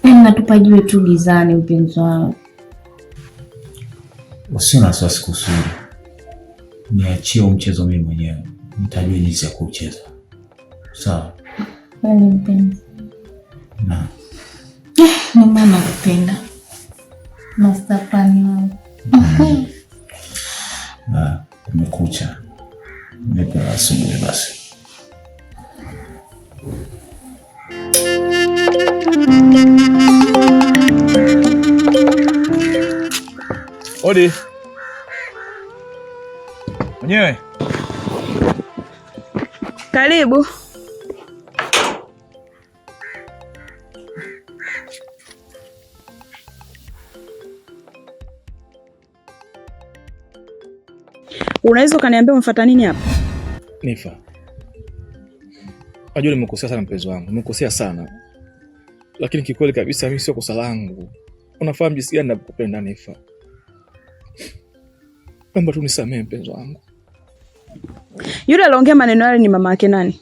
Yaani natupa jiwe tu gizani mpenzi wangu. Usiwe na wasiwasi kuhusu hilo. Niachie mchezo mimi mwenyewe. Nitajua jinsi ya kucheza. Sawa? Kweli mpenzi. Na ni mama nakupenda. Master plan wangu. Na kumekucha. Nipe asubuhi basi. Odi. Mwenyewe. Karibu. Unaweza ukaniambia umefuata nini hapa? Nifa, najua nimekosea sana mpenzi wangu, nimekosea sana, lakini kikweli kabisa mimi sio kosa langu. Unafahamu jinsi gani nakupenda Nifa. Naomba tu nisamehe mpenzi wangu. Yule aliongea maneno yale ni mama yake nani?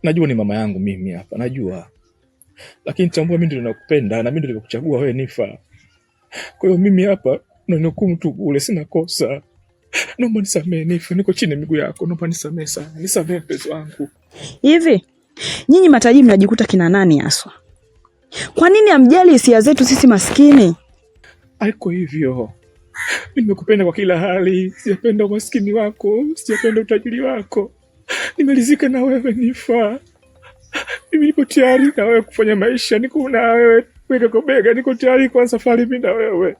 Najua ni mama yangu mimi hapa, najua, lakini tambua mimi ndio nakupenda na mimi ndio nimekuchagua wewe Nifa. Kwa hiyo mimi hapa nanihukumu tu bure, sina kosa. Naomba nisamehe Nifa, niko chini ya miguu yako, naomba nisamehe sana, nisamehe mpenzi wangu. Hivi nyinyi matajiri mnajikuta kina nani haswa? Kwa nini hamjali hisia zetu sisi maskini? Haiko hivyo, nimekupenda kwa kila hali, sijapenda umaskini wako, sijapenda utajiri wako, nimeridhika na wewe Nifa. Mimi niko tayari na wewe kufanya maisha, niko na wewe bega kwa bega, niko tayari kuanza safari mimi na wewe,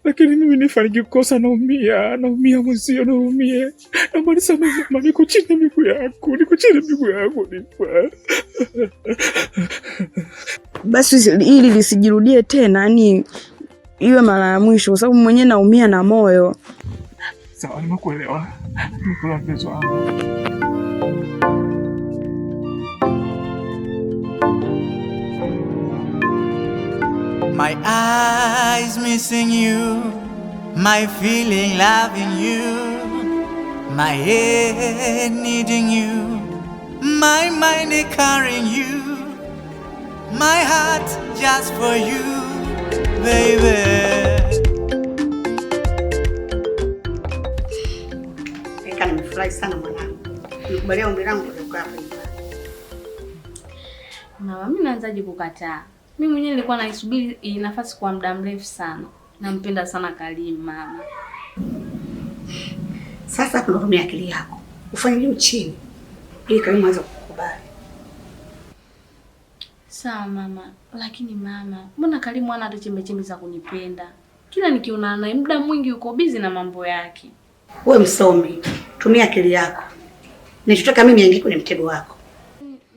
lakini mimi Nifa nikikosa naumia, naumia mwenzio, naumie. Naomba nisamehe mama, niko chini ya miguu yako, niko chini ya miguu yako Nifa. Basi hili lisijirudie tena, yani iwe mara ya mwisho, kwa sababu mwenyewe naumia na moyo. Sawa, nimekuelewa, nimekuelewa mpenzi wangu. My eyes missing you, my feeling loving you, my head needing you, my mind carrying you, my heart just for you, baby. Eka, nimefurahi sana mwanangu. Nikubalia ombi langu kutoka hapa nyumbani. Mama, mimi naanzaje kukataa? Mimi mwenyewe nilikuwa naisubiri hii nafasi kwa muda mrefu sana. Nampenda sana Karimu mama. Sasa tunatumia akili yako. Ufanye juu chini ili Karimu aweze kukubali. Sawa mama, lakini mama, mbona Karimu hana hata chembe chembe za kunipenda? Kila nikiona naye muda mwingi yuko busy na mambo yake. Wewe msomi, tumia akili yako. Ninachotaka mimi aingie kwenye mtego wako.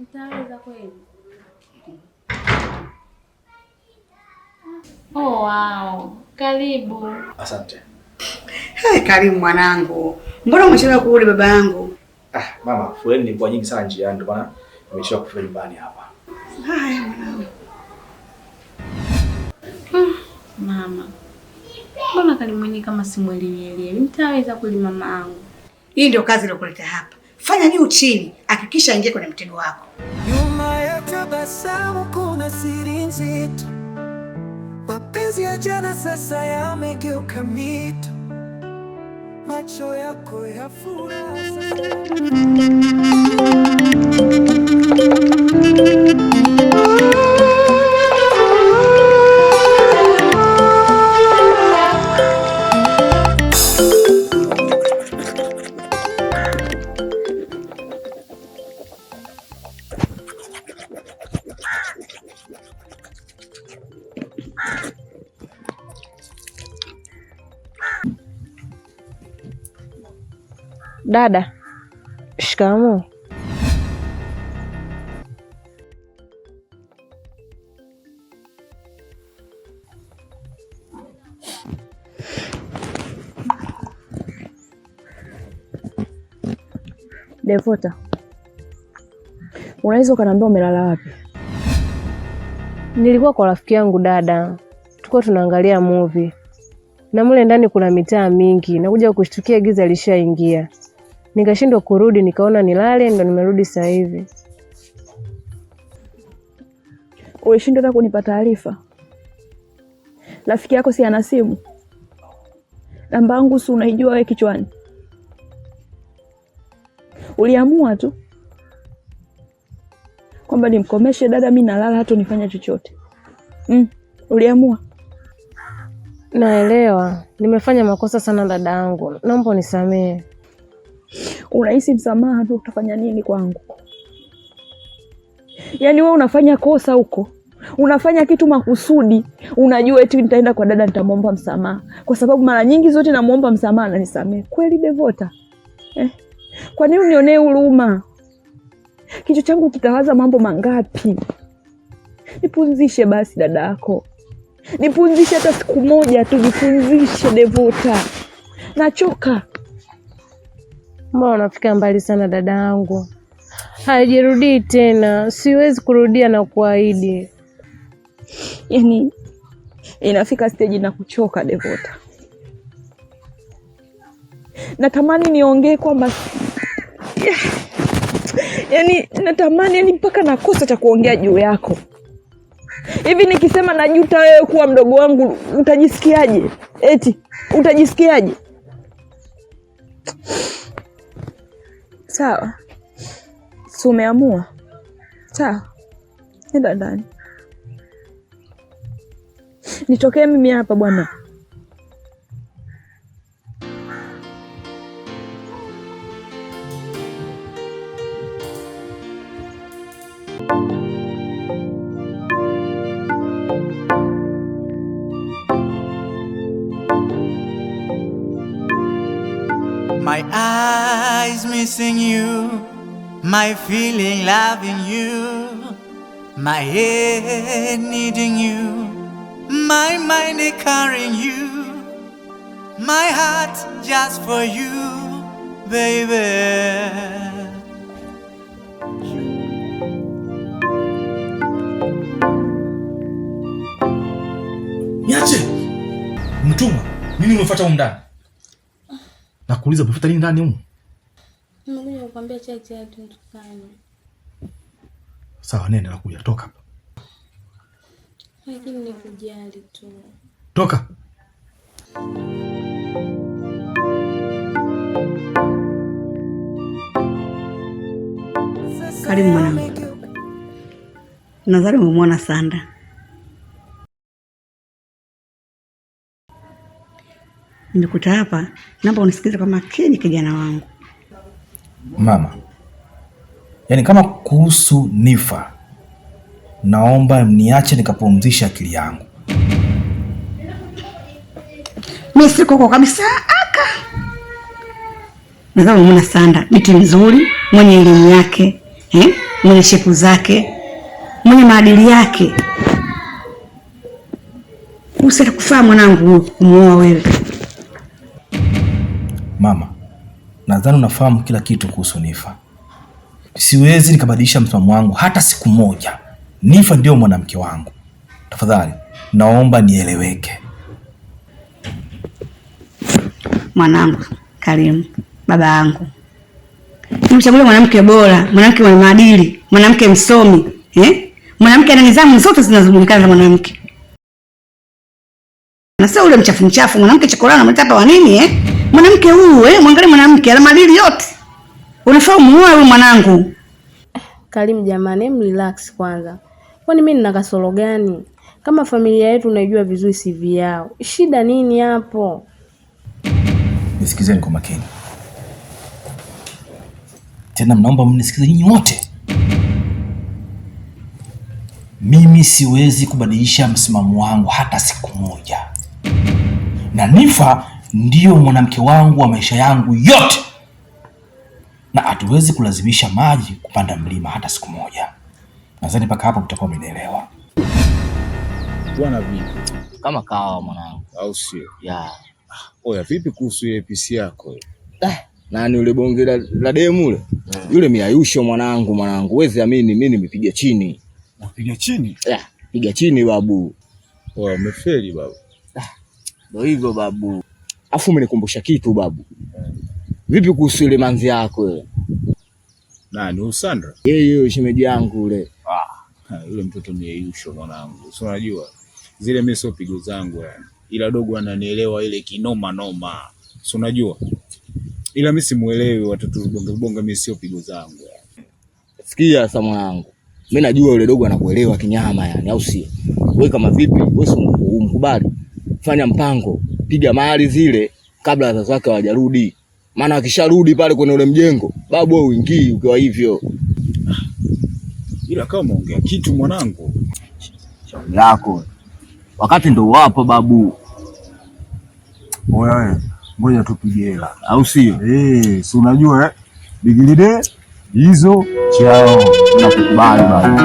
Nitaweza kweli? Oh wow, karibu. Asante. Hey, Karimu mwanangu. Mbona umechelewa kurudi baba yangu? Ah, mama, foleni ilikuwa nyingi sana njiani ndio maana nimechelewa kufika nyumbani hapa. Haya mwanangu. Mama, mbona Karimu mwenyewe kama simuelewi? Nitaweza kweli mama yangu? Hii ndio kazi iliyokuleta hapa. Fanya juu chini, hakikisha aingie kwenye mtego wako. Nyuma ya tabasamu kuna siri nzito. Mapenzi ya jana sasa yamegeuka mito. Macho yako ya furaha sasa. Dada, shikamoo. Devota, unaweza ukaniambia umelala wapi? Nilikuwa kwa rafiki yangu dada, tulikuwa tunaangalia movie na mule ndani kuna mitaa mingi, nakuja kushtukia giza lishaingia, nikashindwa kurudi, nikaona nilale, ndo nimerudi sasa hivi. Ulishindwa hata kunipa taarifa? Rafiki yako si ana simu? Namba yangu si unaijua wewe kichwani? Uliamua tu kwamba nimkomeshe dada, mi nalala, hata unifanya chochote. Uliamua. Naelewa nimefanya makosa sana dada yangu, naomba unisamehe. Unahisi msamaha tu utafanya nini kwangu? Yaani wewe unafanya kosa huko, unafanya kitu makusudi, unajua eti nitaenda kwa dada nitamwomba msamaha, kwa sababu mara nyingi zote namuomba msamaha na nisamehe. Kweli Devota? Kwa nini unionee huruma? Kichwa changu kitawaza mambo mangapi? Nipunzishe basi dada yako, nipunzishe hata siku moja tu, nipunzishe Devota. Nachoka. Mbona unafika mbali sana dada yangu? Haijirudii tena, siwezi kurudia na kuahidi. Yaani inafika stage na kuchoka Devota. Natamani niongee kwamba yaani natamani, yani mpaka nakosa cha kuongea juu yako. Hivi nikisema najuta wewe kuwa mdogo wangu utajisikiaje? Eti utajisikiaje? Sawa, si umeamua? Sawa, nenda ndani, nitokee mimi hapa bwana. My eyes missing you, my feeling loving you, my head needing you, my mind carrying you, my heart just for you, baby. Niache! Mtumwa, nini umefuata humu ndani? Nakuuliza umefuata nini ndani humu? Nimekuja kukwambia chai chai tukanywe. Sawa, nenda nakuja, toka hapa. Lakini nikujali tu. Toka. Karibu mwanangu. Nadhani umemwona Sanda. Nimekuta hapa, naomba unisikilize kwa makini kijana wangu. Mama, yaani kama kuhusu Nifa, naomba mniache nikapumzisha akili yangu. Mimi siko huko kabisa aka. Nadhani umemwona Sanda, binti mzuri, mwenye elimu yake, mwenye shepu zake, mwenye maadili yake. Usitakufaa mwanangu kumuoa wewe. Mama, nadhani unafahamu kila kitu kuhusu Nifa. Siwezi nikabadilisha msimamo wangu hata siku moja. Nifa ndio mwanamke wangu. Tafadhali, naomba nieleweke. Mwanangu Karimu, baba yangu, nimchagulie mwanamke bora, mwanamke mwenye maadili, mwanamke msomi, mwanamke ana nidhamu zote zinazojulikana za mwanamke. Na sio ule mchafu mchafu, mwanamke chokorana mtapa wa nini Mwanamke huyu mwangalie mwanamke ana maadili yote. Unafaa muoe huyu mwanangu. Karimu jamani, em relax kwanza. Kwani mimi nina kasoro gani? Kama familia yetu unaijua vizuri CV yao. Shida nini hapo? Nisikizeni kwa makini. Tena mnaomba mnisikize nyinyi wote. Mimi siwezi kubadilisha msimamo wangu hata siku moja. Na Nifa ndiyo mwanamke wangu wa maisha yangu yote. Na hatuwezi kulazimisha maji kupanda mlima hata siku moja. Nadhani mpaka hapo mtakuwa mmenielewa. Bwana vipi? Kama kawa mwanangu. Au sio? Ya. Oya vipi kuhusu ile PC yako? Nani yule bonge la demu yule? Yule miayusho mwanangu. Huwezi amini mimi nimepiga chini. Unapiga chini? Ya, piga chini babu. Oya umefeli babu. Ndio hivyo babu. Afu umenikumbusha kitu babu. Vipi kuhusu ile manzi yako yule? Nani, Usandra? Yeye yule shemeji yangu yule. Yule mtoto ni yeyusho mwanangu. Si unajua zile mimi sio pigo zangu yani. Ila dogo ananielewa ile kinoma noma. Si unajua? Ila mimi simuelewi watoto bonge bonge, mimi sio pigo zangu yani. Sikia sasa mwanangu. Mimi najua yule dogo anakuelewa kinyama yani, au sio? Wewe kama vipi? Wewe si umkubali. Fanya mpango, piga mali zile kabla wazazi wake hawajarudi. Maana akisharudi pale kwenye ule mjengo, babu wewe uingii ukiwa hivyo. Ila kama umeongea kitu mwanangu. Shauri yako. Wakati ndo wapo babu. Oya wewe, ngoja tupige hela. Au sio? Si unajua bigilide hizo chao. Nakukubali babu.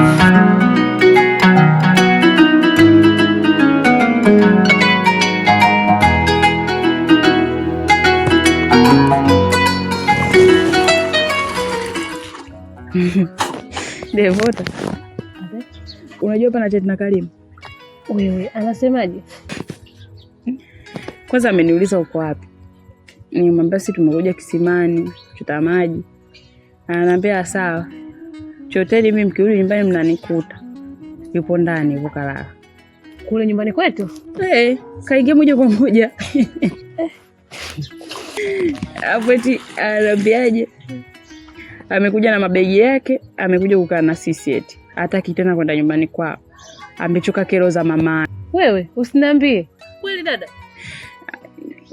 Devota, unajua pana chat na Karimu? Wewe anasemaje? Kwanza ameniuliza uko wapi, nimwambia si tumekuja kisimani kuchota maji. Ananiambia sawa, choteni, mimi mkirudi nyumbani mnanikuta. Yupo ndani yupo kalala kule nyumbani kwetu. Hey, kaingia moja kwa moja hapo. Eti anaambiaje? Amekuja na mabegi yake, amekuja kukaa na sisi eti hataki tena kwenda nyumbani kwao, amechoka kero za mama. Wewe usiniambie kweli dada?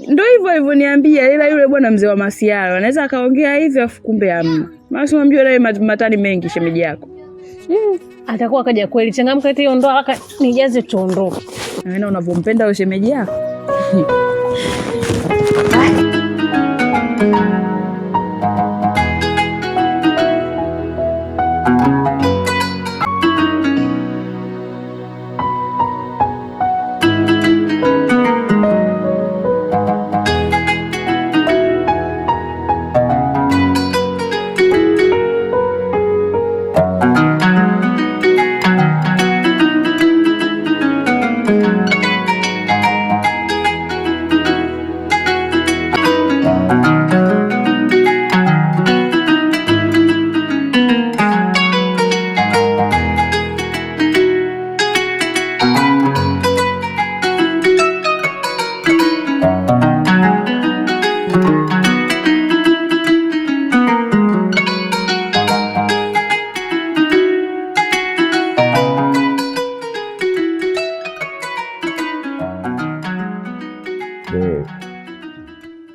Ndo hivyo hivyo niambia, ila yule bwana mzee wa masiara anaweza akaongea hivyo afu kumbe hamna. Maana si unamjua naye matani mengi shemeji yako. Atakuwa kaja kweli. Changamka eti ondoa haraka nijaze tuondoke. Naona unavyompenda wewe shemeji yako.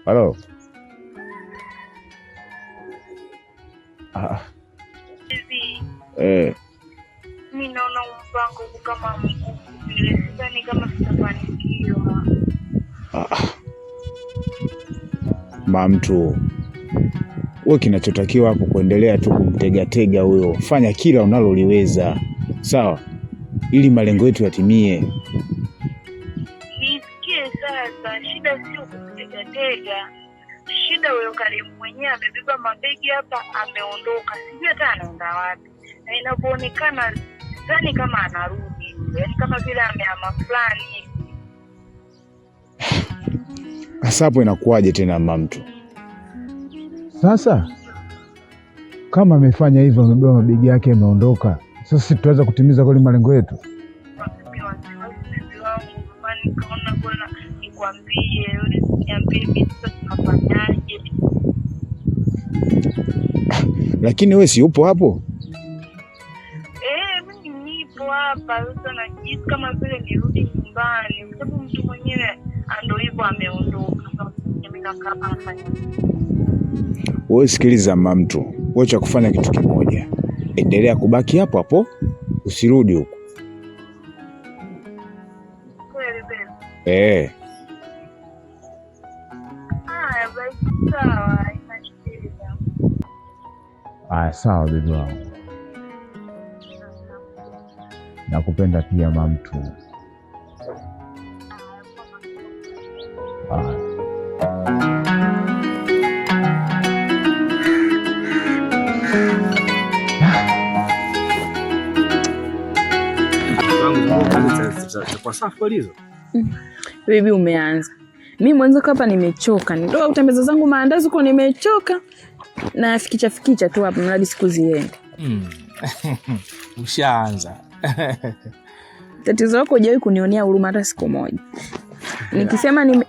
Halo. Mimi naona mpango kama mgumu vile, sidhani kama tutafanikiwa. Mamtu, wewe kinachotakiwa hapo kuendelea tu kumtegatega huyo, fanya kila unaloliweza, sawa, ili malengo yetu yatimie. Nisikie sasa, shida sio kumtegatega, shida huyo Karimu mwenyewe amebeba mabegi hapa, ameondoka, sijui hata anaenda wapi, na inavyoonekana sidhani kama anarudi, yaani kama vile amehama fulani hivi. Sasa hapo inakuwaje tena mamtu? Sasa kama amefanya hivyo, amebeba mabegi yake ameondoka, sasa tutaweza kutimiza kweli malengo yetu? Mimi wasiwasi bibi wangu, maana nikaona bora nikwambie, niambie mimi sasa tunafanyaje? Lakini wewe si upo hapo? Mimi nipo hapa sasa, najihisi kama vile nirudi nyumbani, kwa sababu mtu mwenyewe ndo hivyo ameondoka. Mimi nakaa hapa nafanya Wewe sikiliza mamtu, wewe cha kufanya kitu kimoja, endelea kubaki hapo hapo, usirudi huko. kweli kweli. Haya basi, sawa, haina shida. Aya, sawa bibi wangu, nakupenda pia mamtu. Haya. Kwa safi kweli hizo. Bibi umeanza. Mimi mwanzo hapa nimechoka. Nitoka kutembeza zangu maandazi huko nimechoka. Na fikicha fikicha tu hapa mradi siku ziende. Ushaanza. Tatizo lako hujawahi kunionea huruma hata siku moja. Nikisema nime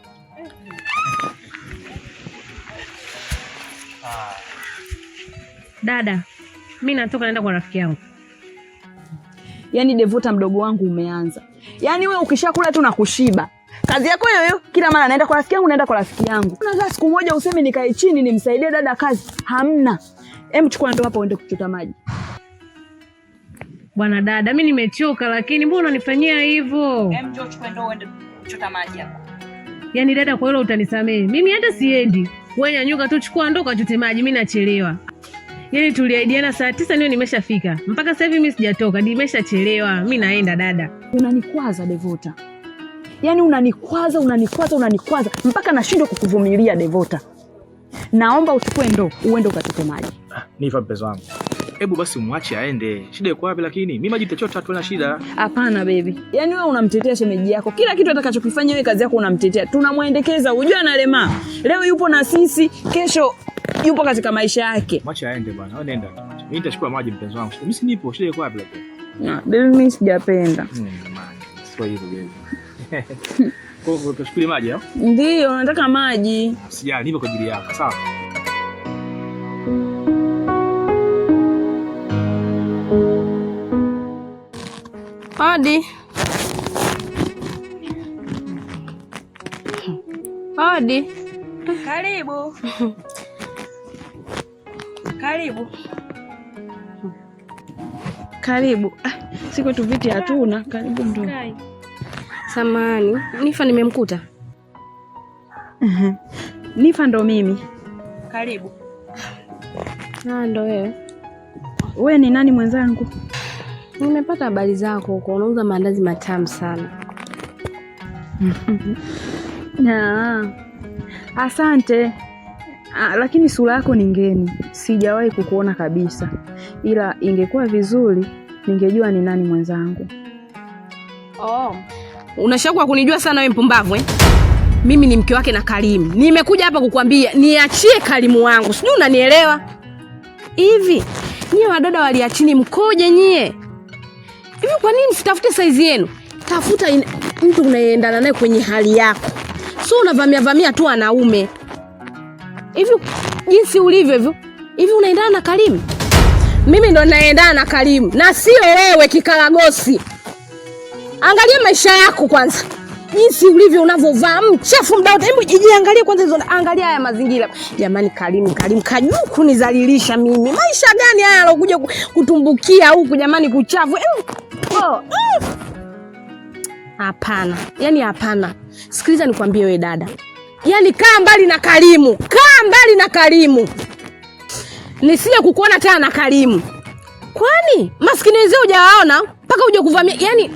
Dada, mimi natoka naenda kwa rafiki yangu. Yaani Devota mdogo wangu umeanza. Yaani wewe ukishakula tu na kushiba. Kazi yako hiyo hiyo, kila mara naenda kwa rafiki yangu, naenda kwa rafiki yangu. Unakaa siku moja useme nikae chini nimsaidie dada kazi, hamna. Hem, chukua ndoo hapo uende kuchota maji. Bwana dada, mimi nimechoka, lakini mbona unanifanyia hivyo? Hem, njoo chukua ndoo uende kuchota maji hapo. Yaani dada, kwa hilo utanisamehe. Mimi hata siendi. Wewe nyanyuka tu, chukua ndoo kachote maji, mimi nachelewa. Yaani tuliahidiana saa 9 ndio nimeshafika. Mpaka sasa hivi mimi sijatoka, nimeshachelewa. Mimi naenda dada. Unanikwaza Devota. Yaani unanikwaza, unanikwaza, unanikwaza mpaka nashindwa kukuvumilia Devota. Naomba uchukue ndoo uende ukachote maji. Nifa mpenzi wangu. Hebu basi umwache aende. Shida iko wapi lakini? Mimi maji nitachota tu na shida. Hapana baby. Yaani wewe unamtetea shemeji yako. Kila kitu atakachokifanya wewe kazi yako unamtetea. Tunamwendekeza, unajua analema. Leo yupo na sisi, kesho yupo katika maisha yake. Mwache aende bwana. Wewe nenda. Mimi nitachukua maji mpenzi wangu. Mimi si nipo, shida iko wapi lakini? Na, baby mimi sijapenda. Jamani, sio hivyo baby. Kwa hiyo utachukua maji au? Ndio, nataka maji. Sijali, nipo kwa ajili yako, sawa? Odi. Odi. Karibu. Karibu. Karibu. Siku tu viti hatuna. Karibu ndo. Samahani, Nifa nimemkuta. Nifa ndo mimi. Karibu. Ah, ndo wewe. Wewe ni nani mwenzangu? Nimepata habari zako huko, unauza maandazi matamu sana. Na, asante. Lakini sura yako ni ngeni, sijawahi kukuona kabisa, ila ingekuwa vizuri ningejua ni nani mwenzangu. Oh, unashauku kunijua sana wewe mpumbavu eh? Mimi ni mke wake na Karimu. Nimekuja hapa kukwambia niachie Karimu wangu, sijui unanielewa hivi? Nyie wadada waliachini mkoje nyie? Hivi kwa nini msitafute saizi yenu? Tafuta mtu unayeendana naye kwenye hali yako, sio unavamia vamia tu wanaume. Hivi jinsi ulivyo hivyo, hivi unaendana na Karimu? Mimi ndo naendana na Karimu na sio wewe kikaragosi. Angalia maisha yako kwanza, jinsi ulivyo, unavovaa mchafu mdao. Hebu jiangalie kwanza hizo, angalia haya mazingira. Jamani, Karimu, Karimu kajuu kunizalilisha mimi. Maisha gani haya alokuja kutumbukia huku jamani, kuchafu. Hapana, yani hapana. Sikiliza nikwambie wewe dada, yani kaa mbali na Karimu, kaa mbali na Karimu, nisije kukuona tena na Karimu. Kwani maskini wenzao hujawaona mpaka uje kuvamia? Yani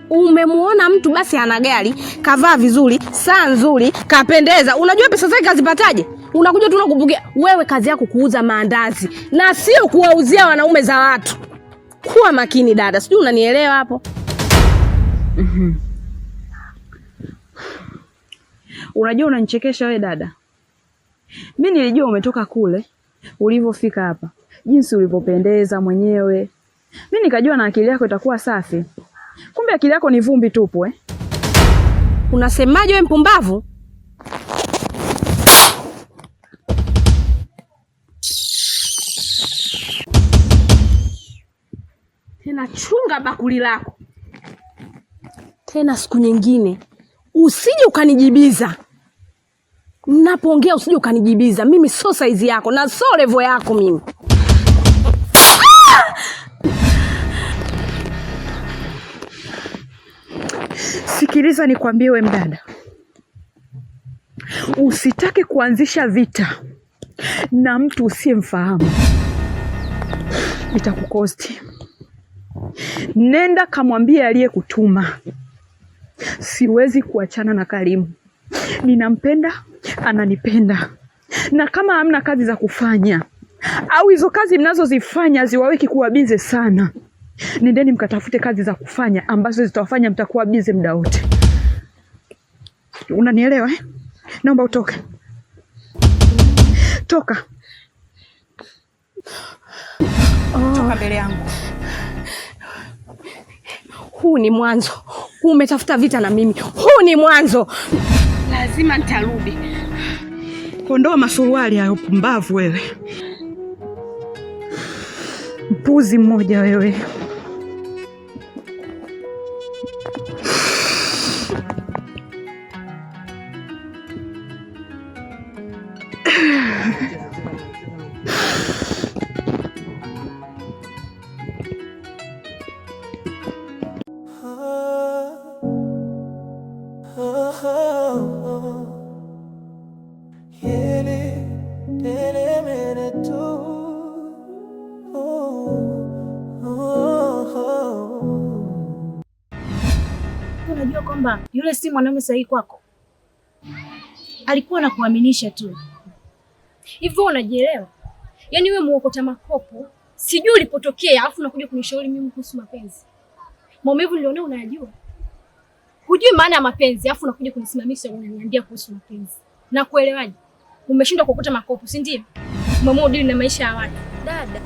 umemuona mtu basi ana gari, kavaa vizuri, saa nzuri, kapendeza, unajua pesa zake kazipataje? Unakuja tu unakubukia. Wewe kazi yako kuuza maandazi na sio kuwauzia wanaume za watu. Kuwa makini dada, sijui unanielewa hapo? Unajua unanichekesha wewe dada. Mimi nilijua umetoka kule ulivyofika hapa, jinsi ulivyopendeza mwenyewe. Mimi nikajua na akili yako itakuwa safi. Kumbe akili yako ni vumbi tupu eh? Unasemaje wewe mpumbavu? Tena chunga bakuli lako. Tena siku nyingine usije ukanijibiza. Ninapoongea usije ukanijibiza. Mimi sio saizi yako na sio level yako mimi. Sikiliza nikwambie we mdada. Usitake kuanzisha vita na mtu usiyemfahamu. Itakukosti. Nenda kamwambie aliyekutuma. Siwezi kuachana na Karimu. Ninampenda, ananipenda. Na kama hamna kazi za kufanya au hizo kazi mnazozifanya ziwaweki kuwa bize sana, nendeni mkatafute kazi za kufanya ambazo zitawafanya mtakuwa bize muda wote. Unanielewa eh? Naomba utoke. Toka. Toka mbele yangu. Huu ni mwanzo. Umetafuta vita na mimi. Huu ni mwanzo. Lazima nitarudi. Ondoa masuruali hayo pumbavu wewe. Mpuzi mmoja wewe. Unajua kwamba yule si mwanaume sahihi kwako. Alikuwa anakuaminisha tu. Hivyo unajielewa? Yaani wewe muokota makopo, Sijui ulipotokea alafu unakuja kunishauri mimi kuhusu mapenzi. Maumivu nilionao unayajua. Hujui maana ya mapenzi alafu unakuja kunisimamisha unaniambia kuhusu mapenzi. Na kuelewaje? Umeshindwa kukuta makopo, si ndio? Umeamua udili na maisha ya watu. Dada.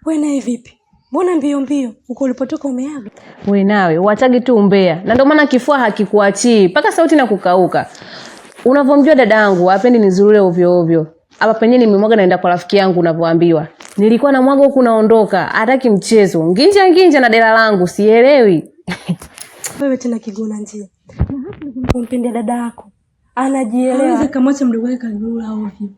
Wewe naye vipi? Mbona mbio mbio uko ulipotoka umeaga? Wewe nawe uachage tu umbea. Na ndio maana kifua hakikuachii mpaka sauti na kukauka. Unavyomjua dadangu, hapendi nizurure ovyo ovyo. Hapa penyewe nimemwaga naenda kwa rafiki yangu unavyoambiwa. Nilikuwa na mwaga huku naondoka, hataki mchezo. Nginja nginja na dela langu, sielewi. Wewe tena kigona njia. Umpende dada yako. Anajielewa. Hawezi kamwacha mdogo wake kazurura ovyo.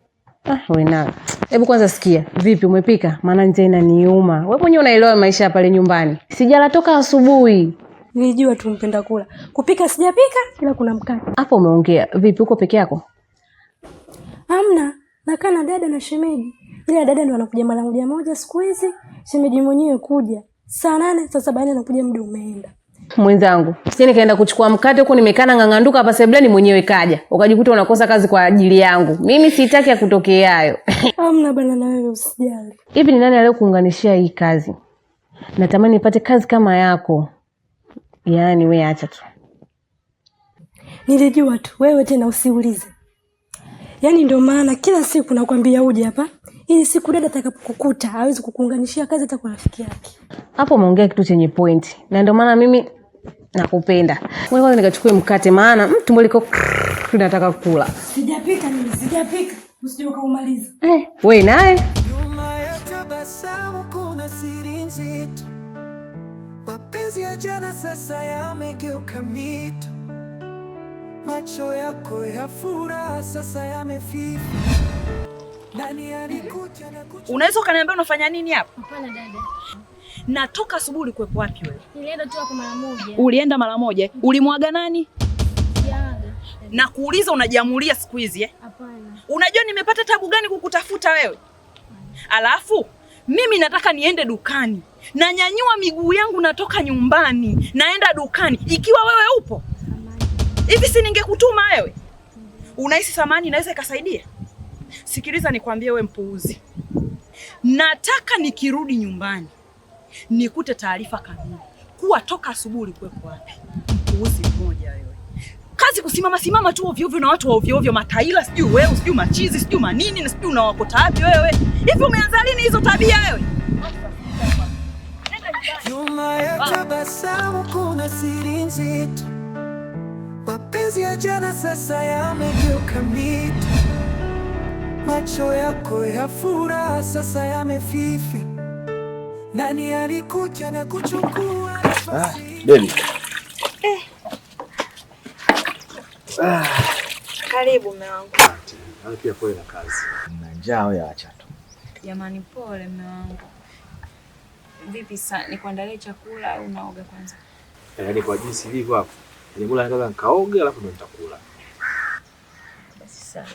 Ah, wewe nawe. Hebu kwanza sikia, vipi umepika? Maana njaa inaniuma. Wewe mwenyewe unaelewa maisha ya pale nyumbani. Sijala toka asubuhi. Nilijua tu mpenda kula. Kupika sijapika ila kuna mkate. Hapo umeongea. Vipi uko peke yako? Hamna, nakaa na dada na shemeji. Ila dada ndo anakuja mara moja moja siku hizi, shemeji mwenyewe kuja saa 8, saa 7 anakuja, muda umeenda. Mwenzangu, si nikaenda kuchukua mkate huko nimekaa na ng'ang'anduka hapa sebuleni mwenyewe kaja. Ukajikuta unakosa kazi kwa ajili yangu. Mimi sitaki ya kutokea hayo. Hamna bana, na wewe usijali. Hivi ni nani aliyokuunganishia hii kazi? Natamani nipate kazi kama yako. Yaani wewe acha tu. Nilijua tu wewe tena usiulize. Yaani ndio maana kila siku nakwambia uje hapa ili siku dada atakapokukuta hawezi kukuunganishia kazi hata kwa rafiki yake. Hapo umeongea kitu chenye point. Na ndio maana mimi nakupenda. Wewe kwanza nikachukue mkate maana tumbo liko nataka kula. Sijapika mimi, sijapika. Usije ukaumaliza. Wewe naye? Nyuma ya tabasamu kuna siri nzito. Mapenzi ya jana sasa yamegeuka mito. Macho yako ya furaha sasa yamefifa. Nani alikuja na kuchukua? Unaweza ukaniambia unafanya nini hapa? Hapana dada. Natoka asubuhi ulikuwepo wapi wewe? Nilienda tu hapo mara moja. Ulienda mara moja? Ulimwaga nani? Sijaaga. Na kuuliza unajiamulia siku hizi eh? Hapana. Unajua nimepata tabu gani kukutafuta wewe? Alafu mimi nataka niende dukani. Nanyanyua miguu yangu natoka nyumbani, naenda dukani ikiwa wewe upo. Hivi si ningekutuma wewe? Unahisi samani inaweza ikasaidia? Sikiliza nikwambie wewe mpuuzi. Nataka nikirudi nyumbani nikute taarifa kamili kuwa toka asubuhi ulikuwepo wapi. Mpuuzi mmoja wewe. Kazi kusimama simama tu ovyo ovyo na watu wa ovyo ovyo, mataila sijui wewe, sijui machizi, sijui manini na sijui unawakota wapi wewe. Hivi umeanza lini hizo tabia wewe? Nyuma ya tabasamu kuna siri nzito. Mapenzi ya jana sasa yamegeuka mito. Macho yako ya furaha sasa yamefifi. Nani alikuja na kuchukua nafasi? Baby. Karibu mume wangu. Pia pole na kazi. Na njaa wewe acha tu. Jamani pole mume wangu. Vipi sasa nikuandalie chakula au unaoga kwanza? Yaani kwa jinsi ilivyo hapo. Ni bora nikaanza nikaoge alafu ndo nitakula. Basi sawa.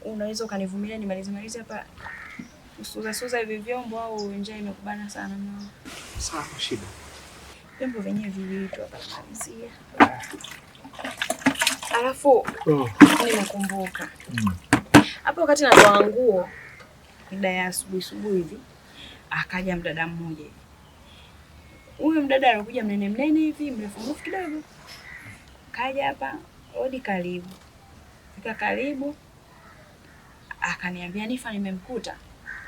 Unaweza ukanivumilia nimalize hapa kusuza suza hivi vyombo au njaa imekubana sana mume wangu? Sawa, shida. Vyombo vyenyewe viwili tu hapa namalizia. Alafu nimekumbuka. Hapo wakati natoa nguo mida ya asubuhi asubuhi hivi akaja mdada mmoja. Huyu mdada alikuja mnene mnene hivi, mrefu mrefu kidogo. Kaja hapa, hodi karibu. Fika karibu akaniambia Nifa nimemkuta.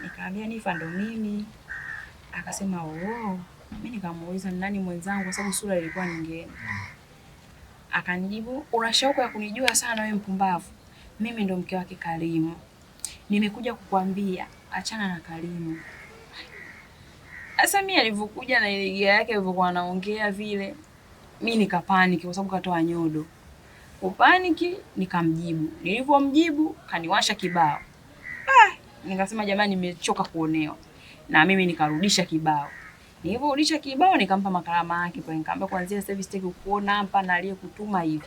Nikamwambia Nifa ndo mimi. Akasema oh. Mimi nikamuuliza ni nani mwenzangu kwa sababu sura ilikuwa nyingine. Akanijibu una shauku ya kunijua sana wewe mpumbavu. Mimi ndo mke wake Karimu. Nimekuja kukuambia achana na Karimu. Sasa mimi alivyokuja na ile gia yake alivyokuwa anaongea vile, mimi nikapaniki kwa sababu katoa nyodo. Kupaniki nikamjibu. Nilivyomjibu kaniwasha kibao. Nikasema jamani nimechoka kuonewa. Na mimi nikarudisha kibao. Nilivyorudisha kibao nikampa makarama yake pale, nikamwambia kuanzia sasa hivi sitaki kukuona hapa na aliyekutuma hivi.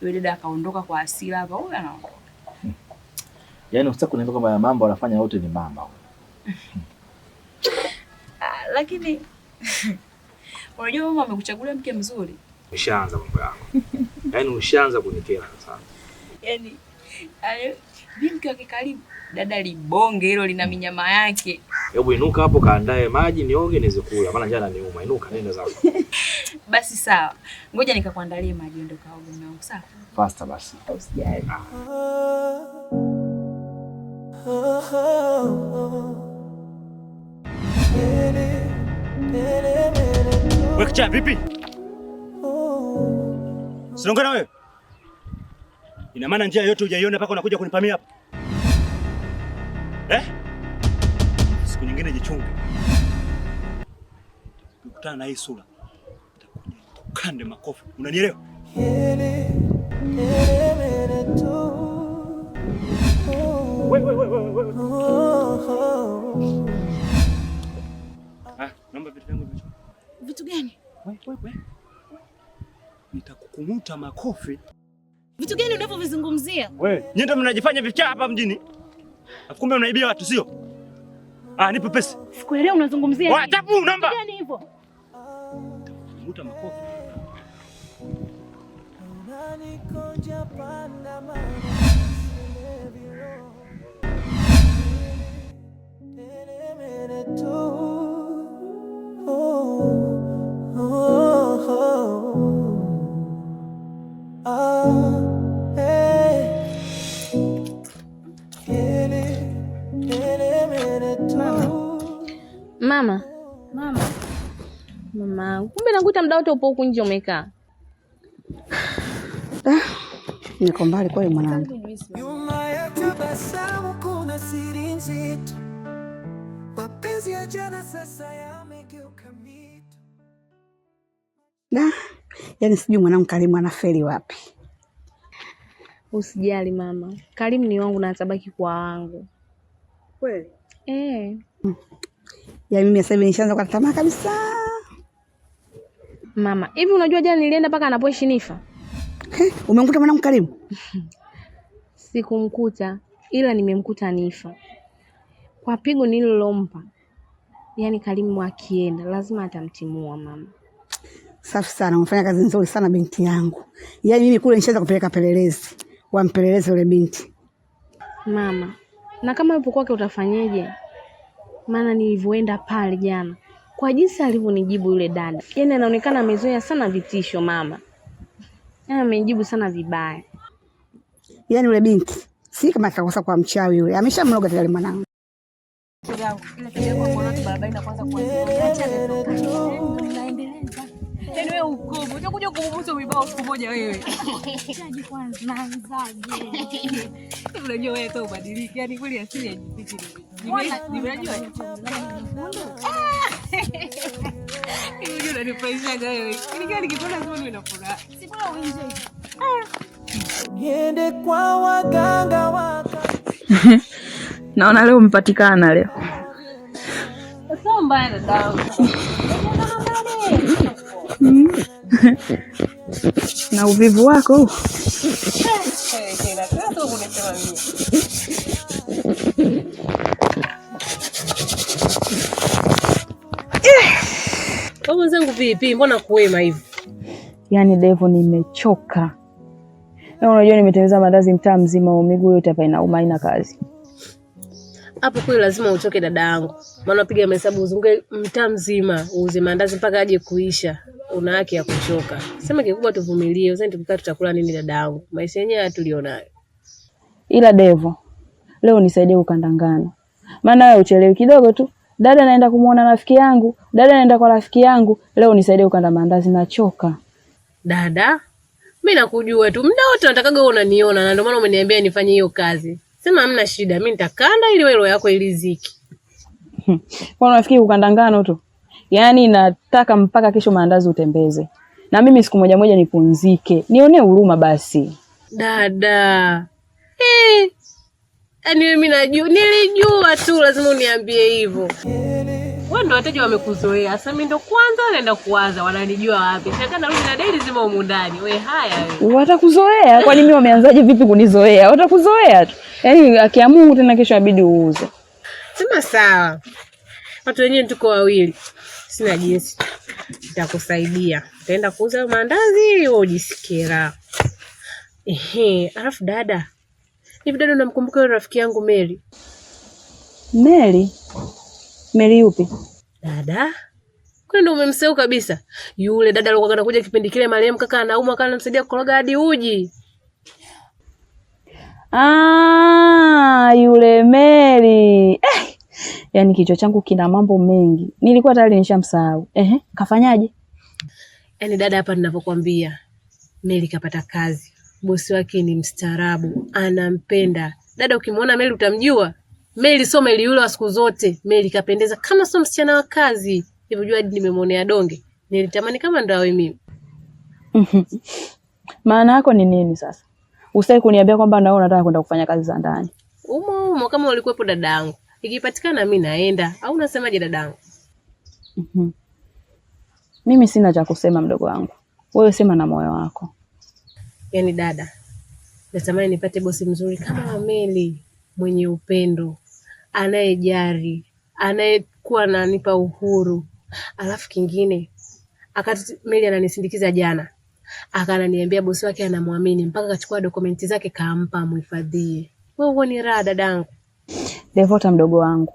Yule dada akaondoka kwa hasira hapa, huyo anaondoka. Yaani usitaki kuniambia kwamba mambo anafanya yote ni mama huyo. Lakini unajua mama amekuchagulia mke mzuri. Ushaanza mambo yako. Yaani ushaanza kunikera sasa. Yaani Mimi mke wake Karimu. Dada libonge hilo lina minyama yake. Hebu inuka hapo kaandae maji nioge niweze kula, maana njaa inaniuma. Inuka nenda zako. Basi sawa. Ngoja nikakuandalie maji ndio kaoge mwanangu, sawa? Faster basi. Usijali. Wewe kichaa vipi? Sinaongea na wewe? Ina maana njia yote hujaiona mpaka unakuja kunipamia hapa? Eh? Siku nyingine jichunge. Ukikutana na hii sura nitakuja nikukande makofi. Unanielewa? Wewe wewe wewe wewe. Ah, naomba vitu vyangu vichukue. Vitu gani? Wewe wewe. Nitakukumuta makofi. Vitu gani unavyovizungumzia? Wewe, nyinyi ndio mnajifanya vichaa hapa mjini. Afu kumbe mnaibia watu sio? Ah, nipe pesa. Sikuelewi unazungumzia nini? Tapu namba. Gani hivyo? Nitakukumuta makofi. Mama. Mama. Mama, kumbe nakuta muda wote upo huku nje umekaa. Niko mbali kweli mwanangu. Nyuma ya tabasamu kuna siri nzito. Mapenzi ya jana sasa yamegeuka mito. Da, yaani sijui mwanangu Karimu anafeli wapi. Usijali mama. Karimu ni wangu na atabaki kwa wangu. Kweli? Eh. Yaani mimi sasa hivi nishaanza kukata tamaa kabisa. Mama, hivi unajua jana nilienda mpaka anapoishi Nifa? Umemkuta mwanangu Karimu? Sikumkuta, ila nimemkuta Nifa. Kwa pigo nililompa, yaani Karimu akienda lazima atamtimua mama. Safi sana, umefanya kazi nzuri sana binti yangu. Yaani mimi kule nishaanza kupeleka pelelezi. Wampeleleze yule binti. Mama, na kama yupo kwake utafanyeje? Maana nilivyoenda pale jana, kwa jinsi alivyonijibu yule dada, yaani anaonekana amezoea sana vitisho mama. Yaani amenijibu sana vibaya. Yaani yule binti si kama atakosa kwa mchawi yule. Ameshamloga tayari mwanangu. Yaani wewe ukomo, utakuja kumubusu vibao siku moja wewe. Unajua wewe hata ubadiliki, yaani kweli asili haijipiti. Nimejua. Unajua unanifurahishaga wewe. Nikiwa nikikuona lazima niwe na furaha. Si bora uenjoy. Niende kwa waganga waka. Naona leo umepatikana leo. Sio mbaya dadangu. Na uvivu wako huu. Wewe mwenzangu vipi? Mbona kuwema hivi? Yaani Devo nimechoka. Na unajua nimetengeneza mandazi mtaa mzima, miguu yote hapa inauma, haina kazi. Hapo kweli lazima uchoke dada yangu. Maana upiga mahesabu uzunguke mtaa mzima, uuze mandazi mpaka aje kuisha. Una haki ya kuchoka. Sema kikubwa tuvumilie, usije tukikaa tutakula nini dada yangu. Maisha yenyewe haya tulionayo. Ila Devo, leo nisaidie kukanda ngano. Maana wewe uchelewi kidogo tu. Dada naenda kumuona rafiki yangu, dada naenda kwa rafiki yangu, leo nisaidie kukanda mandazi, nachoka. Dada, mimi nakujua tu. Muda wote natakaga wewe unaniona na ndio maana umeniambia nifanye hiyo kazi. Sema hamna shida, mimi nitakanda ili wewe roho yako iliziki. Kwa unafikiri kukanda ngano tu? Yaani nataka mpaka kesho maandazi utembeze. Na mimi siku moja moja nipumzike. Nione huruma basi. Dada. Yaani mimi najua, nilijua tu lazima uniambie hivyo. Wewe ndo wateja wamekuzoea. Sasa mimi ndo kwanza naenda kuwaza wananijua wapi. Shaka narudi na daily zima humu ndani. Wewe haya wewe. Watakuzoea. Kwani mimi wameanzaje vipi kunizoea? Watakuzoea tu. Yaani akia Mungu tena kesho inabidi uuze. Sema sawa. Watu wenyewe tuko wawili. Sina jinsi. Nitakusaidia. Nitaenda kuuza maandazi wewe ujisikie raha. Ehe, alafu dada, Hivi dada, unamkumbuka yule rafiki yangu Mary? Mary? Mary yupi? Dada, kwani ndo umemsahau kabisa? Yule dada alikuwa anakuja kipindi kile marehemu kaka anaumwa, kana anamsaidia kukoroga hadi uji. Ah, yule Mary. Yaani kichwa changu kina mambo mengi. Nilikuwa tayari nishamsahau. Ehe, kafanyaje? Yaani dada, hapa ninavyokuambia, Mary kapata kazi. Bosi wake ni mstaarabu, anampenda. Dada, ukimwona Mary utamjua. Mary sio Mary yule wa siku zote. Mary kapendeza kama sio msichana wa kazi. Hivyo jua hadi nimemwonea donge. Nilitamani kama ndo awe mimi. Maana yako ni nini sasa? Usitaki kuniambia kwamba na wewe unataka kwenda kufanya kazi za ndani. Umo umo kama ulikuwepo dadangu. Ikipatikana mimi naenda. Au unasemaje dadangu? Mimi sina cha kusema mdogo wangu. Wewe sema na moyo wako. Yaani dada, natamani nipate bosi mzuri kama wa Mary, mwenye upendo, anayejali, anayekuwa ananipa uhuru. Alafu kingine, akati Mary ananisindikiza jana, akananiambia bosi wake anamwamini mpaka akachukua dokumenti zake kampa amhifadhie. Wewe huoni raha dadangu? Devota mdogo wangu,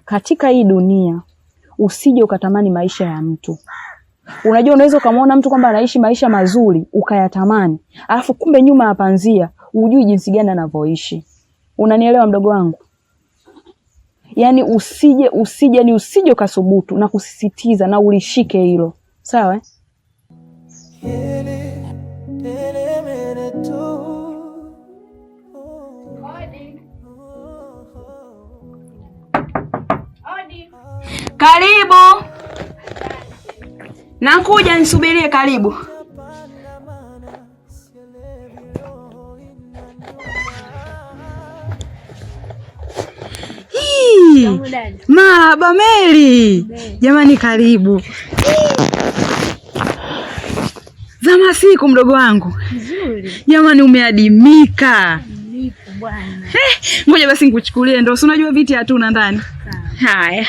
katika hii dunia usije ukatamani maisha ya mtu. Unajua, unaweza ukamwona mtu kwamba anaishi maisha mazuri ukayatamani, alafu kumbe nyuma ya panzia hujui jinsi gani anavyoishi. Unanielewa mdogo wangu? Yaani usije ukasubutu na kusisitiza na ulishike hilo, sawa eh? Karibu. Nakuja, nisubirie. Karibu. Marahaba Mary. Jamani, karibu. Zama siku mdogo wangu. Nzuri. Jamani, umeadimika. Nipo bwana. Ngoja basi nikuchukulie ndoo. Si unajua viti hatuna ndani. Haya.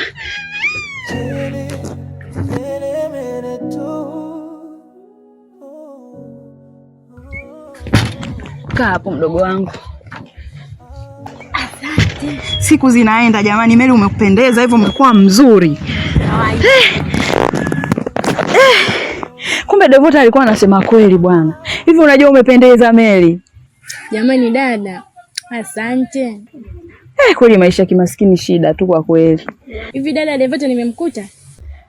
Kaa hapo mdogo wangu. Asante. Siku zinaenda jamani. Mary, umekupendeza hivyo, umekuwa mzuri. Kumbe Devota alikuwa anasema kweli bwana. Hivi unajua umependeza Mary. Jamani dada, asante. Kweli maisha ya kimaskini shida tu kwa kweli. Hivi dada, Devota nimemkuta?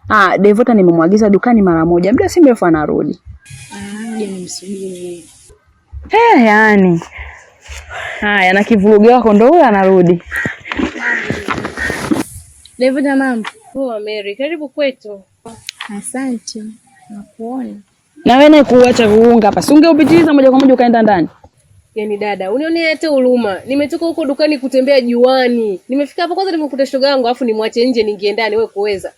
Ah, Devota nimemwagiza dukani mara moja. Muda si mrefu anarudi. Ah, ngoja nimsubiri. Yaani. Haya, na kivuruge wako ndo huyo anarudi. Devota mambo. Poa Mary, karibu kwetu. Asante. Nakuona. Na wewe naye kuacha kuunga hapa. Si ungeupitiliza moja kwa moja ukaenda ndani. Yaani dada, unionee hata huruma. Nimetoka huko dukani kutembea juani. Nimefika hapo kwanza nimekuta shoga yangu, alafu nimwache nje niingie ndani wewe kuweza.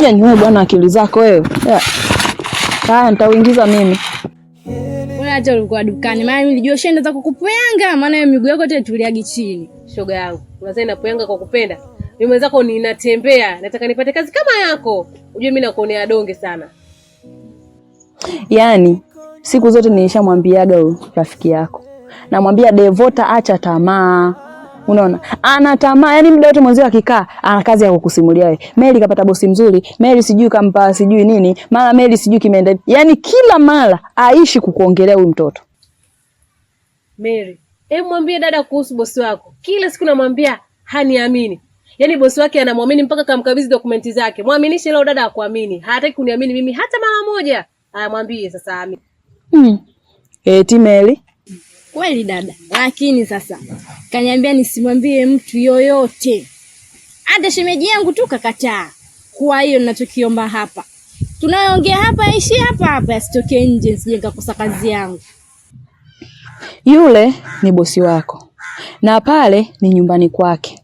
Yaani wewe bwana akili zako wewe. Haya, nitauingiza mimi. Wewe hata ulikuwa dukani, maana nilijua ushaenda zako kupuyanga, maana hiyo miguu yako yote tuliagi chini. Shoga yangu, unadhani napuyanga kwa kupenda? Mimi mwenzako ninatembea, nataka nipate kazi kama yako. Unajua mimi nakuonea donge sana. Yaani siku zote nilishamwambiaga huyu rafiki yako. Namwambia Devota acha tamaa. Unaona? Ana tamaa, yaani muda wote mwenzio akikaa ana kazi ya kukusimulia wewe. Mary kapata bosi mzuri, Mary sijui kampa sijui nini, mara Mary sijui kimeenda. Yaani kila mara aishi kukuongelea huyu mtoto. Mary, hebu mwambie dada kuhusu bosi wako. Kila siku namwambia haniamini. Yaani bosi wake anamwamini mpaka kamkabidhi dokumenti zake. Mwaminishe leo dada akuamini. Hataki kuniamini mimi hata mara moja. Haya, mwambie sasa amini. Eti Mary. Kweli dada, lakini sasa kaniambia nisimwambie mtu yoyote, hata shemeji yangu tu kakataa. Kwa hiyo ninachokiomba hapa, tunayoongea hapa ishi hapa hapa, asitoke nje, nisije nikakosa kazi yangu. Yule ni bosi wako na pale ni nyumbani kwake.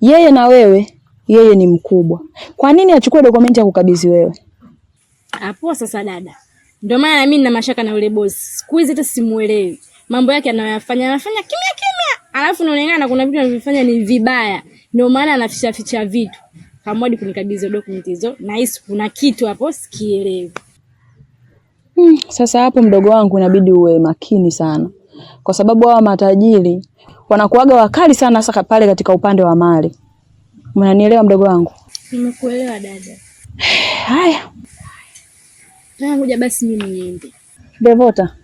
Yeye na wewe, yeye ni mkubwa. Kwa nini achukue dokumenti ya kukabidhi wewe? Hapo sasa dada, ndio maana mimi nina mashaka na yule bosi. Siku hizi hata simuelewi. Mambo yake anayoyafanya, anafanya kimya kimya, alafu inaonekana kuna vitu anavyofanya ni vibaya. Ndio maana anaficha ficha vitu. Kamwadi kunikabidhi document hizo, na hisi kuna kitu hapo sikielewi. Sasa hapo mdogo wangu inabidi uwe makini sana. Kwa sababu hawa matajiri wanakuaga wakali sana hasa pale katika upande wa mali. Unanielewa mdogo wangu? Nimekuelewa dada. Haya. Ngoja basi mimi niende. Devota,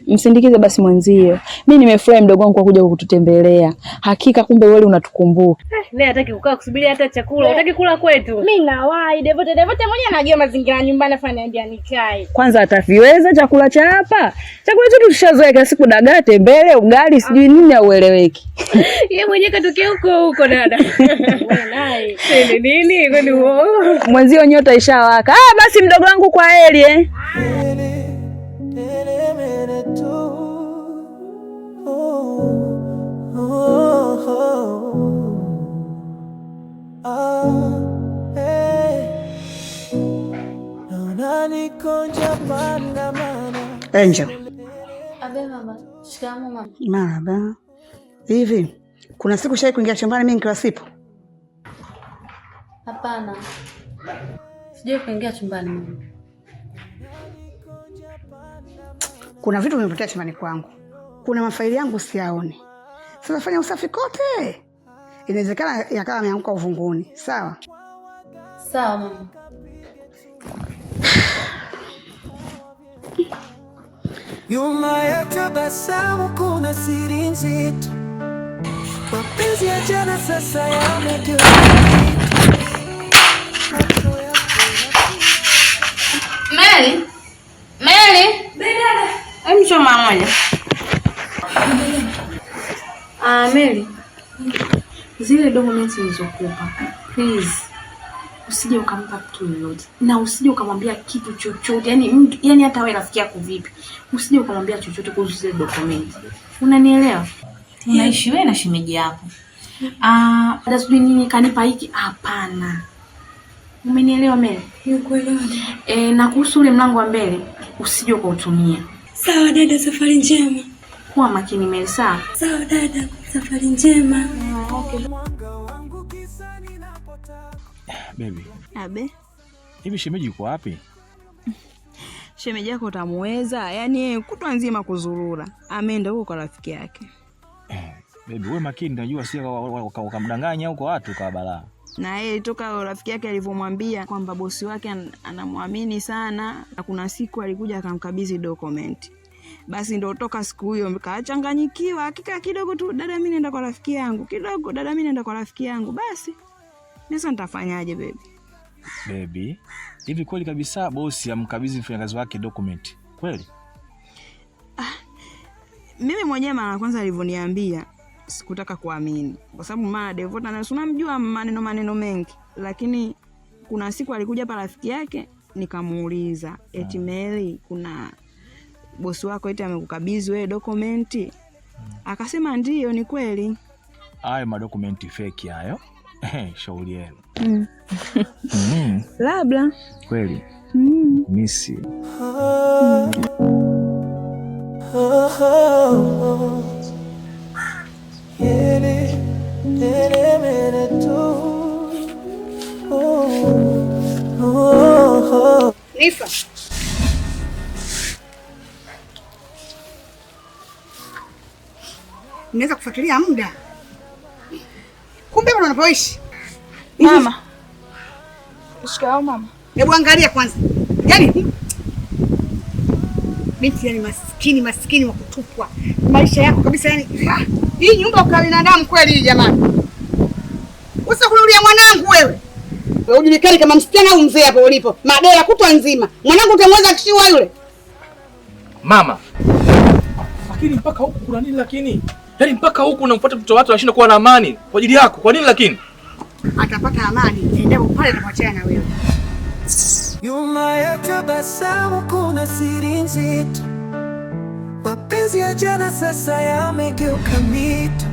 msindikize basi mwenzio. Mimi nimefurahi mdogo wangu kwa kuja kututembelea. Hakika kumbe wewe unatukumbuka. Naye hataki kukaa kusubiri hata chakula. Hataki kula kwetu. Mimi nawahi Devota. Devota mwenyewe anajua mazingira nyumbani afa ananiambia nikae. Kwanza ataviweza chakula cha hapa? Chakula chetu tushazoea kila siku dagaa, tembele, ugali, sijui nini haueleweki. Yeye mwenyewe katokea huko huko dada. Wewe naye. Ni nini? Kwani uongo? Mwenzio nyota ishawaka. Ah, basi mdogo wangu kwa heri eh. Angel. Abe mama, shikamoo mama. Marhaba. Hivi kuna siku shai kuingia chumbani mimi nikiwa sipo? Hapana. Sijai kuingia chumbani mama. Kuna vitu vimepotea chumbani kwangu. Kuna mafaili yangu siyaoni. Sasa fanya usafi kote. Inawezekana yakawa yameanguka uvunguni. Sawa? Sawa mama. Nyuma ya tabasamu kuna siri nzito. Mapenzi ya jana sasa yamegeuka. Mary, Mary, dada. Hem, choma moja. Mary, zile documents nilizokupa, please usije ukampa mtu yoyote na usije ukamwambia kitu chochote. Yaani mtu, yani hata wewe rafiki yako vipi, usije ukamwambia chochote kuhusu zile documents. Unanielewa? Unaishi wewe na shemeji yako. Dada sijui nini kanipa hiki, hapana. Umenielewa Mary? Nimekuelewa. Na kuhusu ule mlango wa mbele usije ukautumia. Sawa dada, safari njema. Kuwa makini Mary, sawa? Sawa dada, safari njema. Okay. Baby. Abe. Hivi shemeji yuko wapi? Shemeji yako utamuweza? Yaani kutwa nzima kuzurura. Ameenda huko kwa rafiki yake. Baby, wewe makini, najua sio ukamdanganya huko watu kwa balaa. Na yeye toka rafiki yake alivyomwambia kwamba bosi wake anamwamini sana, na kuna siku alikuja akamkabidhi document. Basi ndio toka siku hiyo kaachanganyikiwa, hakika kidogo tu dada mimi naenda kwa rafiki yangu, kidogo dada mimi naenda kwa rafiki yangu. Basi sasa nitafanyaje baby? Baby, hivi kweli kabisa bosi amkabidhi mfanyakazi wake document? Kweli? Mimi mwenyewe mara kwanza alivyoniambia sikutaka kuamini, kwa sababu mara Devota na unamjua maneno mengi, lakini kuna siku alikuja hapa rafiki yake nikamuuliza, eti Mary, kuna bosi wako eti amekukabidhi wewe document? Akasema ndio, ni kweli. Hayo madokumenti fake hayo. Shauri yenu. Labda. Kweli. Misi. Nifa. Naweza kufuatilia muda. Kumbe bado unapoishi. Mama. Shikamoo mama. Hebu angalia kwanza. Yaani binti yani maskini wa kutupwa. Maisha yako kabisa yani. Hii nyumba kwa binadamu kweli hii jamani. Usikunulia mwanangu wewe. Wewe ujulikani kama msichana au mzee hapo ulipo. Madela kutwa nzima. Mwanangu utamweza kishiwa yule. Mama. Lakini mpaka huku kuna nini lakini? Yaani mpaka huku unamfuata mtoto watu anashinda kuwa na amani kwa ajili yako. Kwa nini lakini? Atapata amani endapo pale atapachana na wewe. Nyuma ya tabasamu kuna siri nzito. Mapenzi ya jana sasa yamegeuka mito.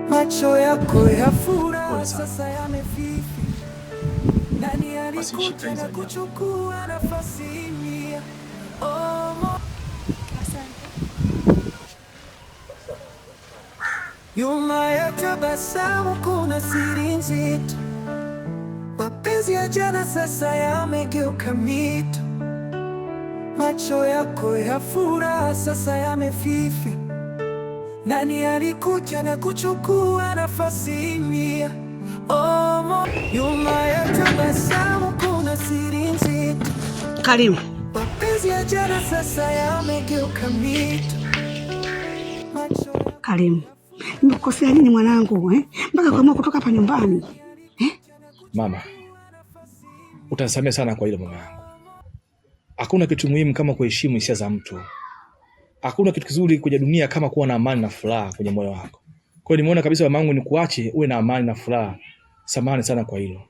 Macho yako ya furaha sasa yamefifi. Nani alikuja na kuchukua nafasi mia? Nyuma ya tabasamu kuna siri nzito. Mapenzi ya jana sasa yamegeuka mito. Macho yako ya furaha sasa yamefifia. Nani alikuja na kuchukua nafasi mia? Oh, nyuma ya tabasamu kuna siri nzito. Karimu. Mapenzi ya jana sasa yamegeuka mito. Karimu, nimekukosea nini mwanangu eh? Mpaka kuamua kutoka hapa nyumbani eh? Mama, utanisamehe sana kwa hilo mama yangu. Hakuna kitu muhimu kama kuheshimu hisia za mtu. Hakuna kitu kizuri kwenye dunia kama kuwa na amani na furaha kwenye moyo wako. Kwa hiyo nimeona kabisa mamangu, nikuache uwe na amani na furaha. Samahani sana kwa hilo.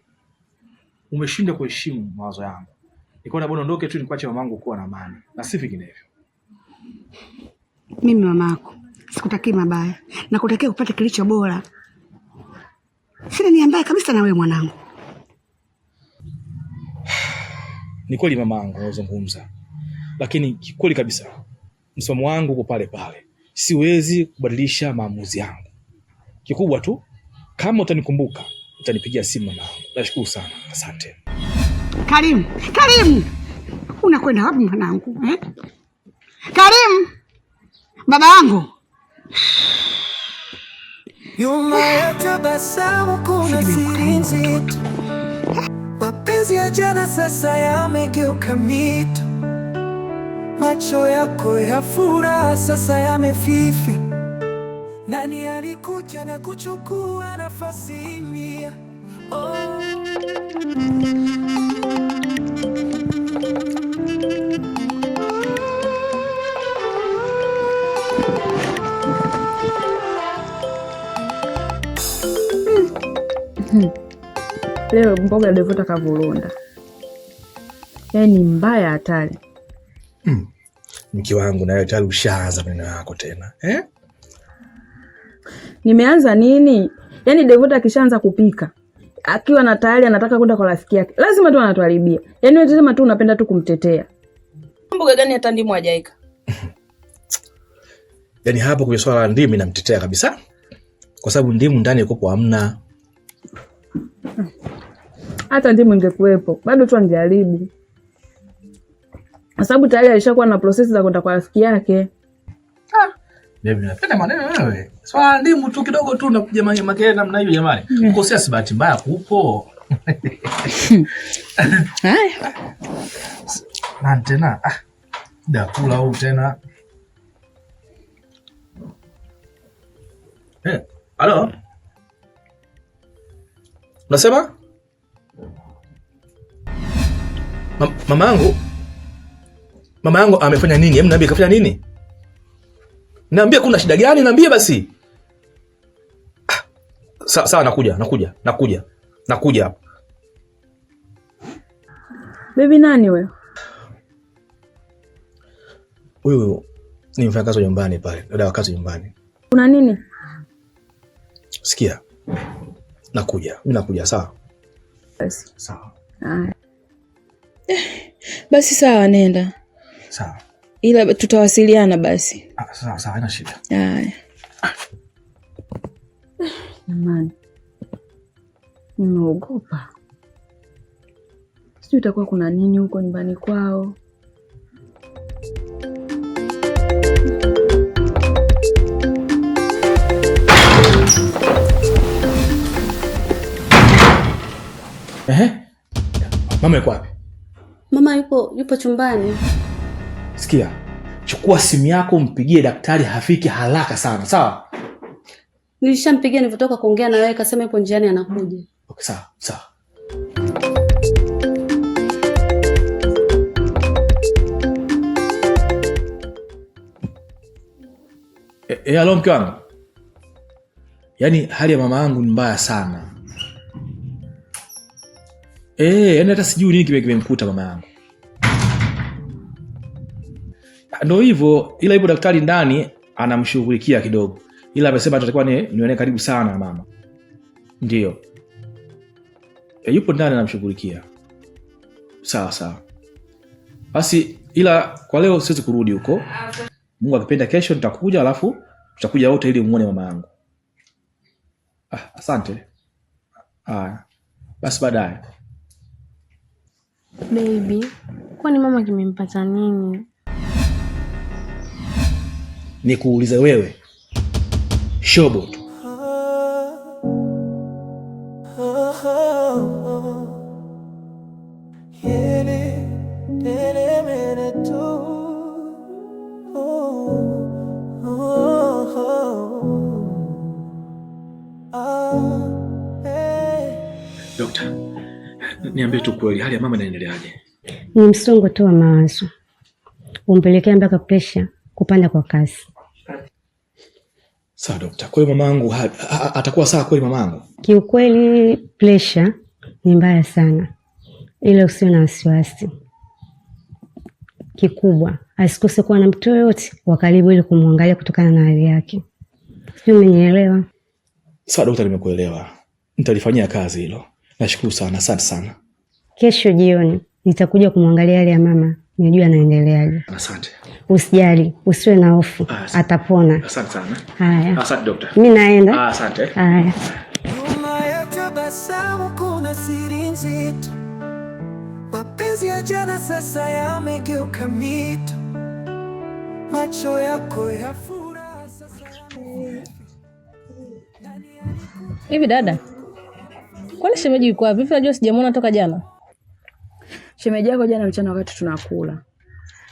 Umeshinda kuheshimu mawazo yangu. Nikaona bwana ondoke tu nikuache mamangu kuwa na amani na si vinginevyo. Mimi mamako sikutakii mabaya, nakutakia kupata kilicho bora. Sina nia mbaya kabisa na wewe mwanangu. Ni kweli mamangu unazungumza, lakini kikweli kabisa msimamo wangu uko pale pale, siwezi kubadilisha maamuzi yangu. Kikubwa tu kama utanikumbuka utanipigia simu mamangu. Nashukuru sana, asante. Karimu, Karimu, unakwenda wapi mwanangu eh? Karimu, baba yangu. Nyuma ya tabasamu kuna siri nzito. Mapenzi ya jana sasa yamegeuka mito. Macho yako ya furaha sasa yamefifia. Nani alikuja na kuchukua nafasi mia? Oh. Leo mboga Devota kavurunda, yaani mbaya hatari. Mke wangu nawe tayari ushaanza maneno yako tena eh? Nimeanza nini? Yaani Devota akishaanza kupika akiwa na tayari anataka kwenda kwa rafiki yake, lazima tu anatuharibia. Yaani wewe sema tu unapenda tu kumtetea. Mboga gani hata ndimu hajaika? Yaani hapo kwenye swala la ndimu namtetea kabisa, kwa sababu ndimu ndani ikopo hamna. Hata ndimu ingekuwepo bado tu angeharibu, kwa sababu tayari alishakuwa na prosesi za kwenda kwa rafiki yake. Baby, napenda maneno wewe. Swala la ndimu tu kidogo tu nakuja makelele namna hiyo jamani. Kukosea si bahati mbaya kupo. Haya. Nani tena? Ah. Dakula huu tena. Halo? Unasema? Mama yangu amefanya nini? Hebu niambie kafanya nini? Niambie kuna shida gani? Niambie basi. Sawa, nakuja hapo. Baby nani wewe? Huyu ni mfanyakazi wa nyumbani pale, dada wa kazi nyumbani. Kuna nini? Sikia. Nakuja. Mimi nakuja, sawa? Basi. Sawa. Haya. Basi sawa, nenda. Sawa. Ila tutawasiliana basi. Sawa, sawa, haina shida. Haya. Jamani, nimeogopa. Sijui itakuwa kuna nini huko nyumbani kwao. Ehe. Mama yuko wapi? Mama yupo chumbani. Sikia, chukua simu yako mpigie daktari hafiki haraka sana, sawa? Nilishampigia nilipotoka kuongea na wewe, kasema yupo njiani anakuja. Okay, sawa, sawa. Halo mke wangu. Yaani hali ya mama yangu ni mbaya sana. Yaani hata sijui nini kimemkuta mama yangu. Ndio hivyo, ila yupo daktari ndani anamshughulikia kidogo. Ila amesema atatakiwa nione karibu sana mama. Ndio. Yupo ndani anamshughulikia. Sawa sawa. Basi ila kwa leo siwezi kurudi huko. Mungu akipenda kesho nitakuja, alafu tutakuja wote ili muone mama yangu. Asante. Basi baadaye. Baby, Kwani mama kimempata nini? Nikuulize wewe, shobo tu. Dokta, niambie tu kweli, hali ya mama inaendeleaje? Ni msongo tu wa mawazo umpelekea mpaka presha kupanda kwa kasi. Sawa dokta, kwa hiyo mamangu atakuwa sawa kweli mamangu? Kiukweli presha ni mbaya sana, ila usio na wasiwasi. Kikubwa asikose kuwa na mtu yoyote wa karibu ili kumwangalia kutokana na hali yake. Sijui umenielewa? Sawa dokta, nimekuelewa, nitalifanyia kazi hilo. Nashukuru sana, asante sana. Kesho jioni nitakuja kumwangalia hali ya mama, nijue anaendeleaje. Asante. Usijali, usiwe na hofu, atapona. Asante sana. Haya. Asante dokta. Mimi naenda. Asante. Haya. Nyuma ya tabasamu kuna siri nzito. Mapenzi ya jana sasa yamegeuka mito. Macho yako ya furaha sasa Hivi dada, kwani shemeji yuko wapi? Vipi najua sijamuona toka jana. Shemeji yako jana mchana wakati tunakula,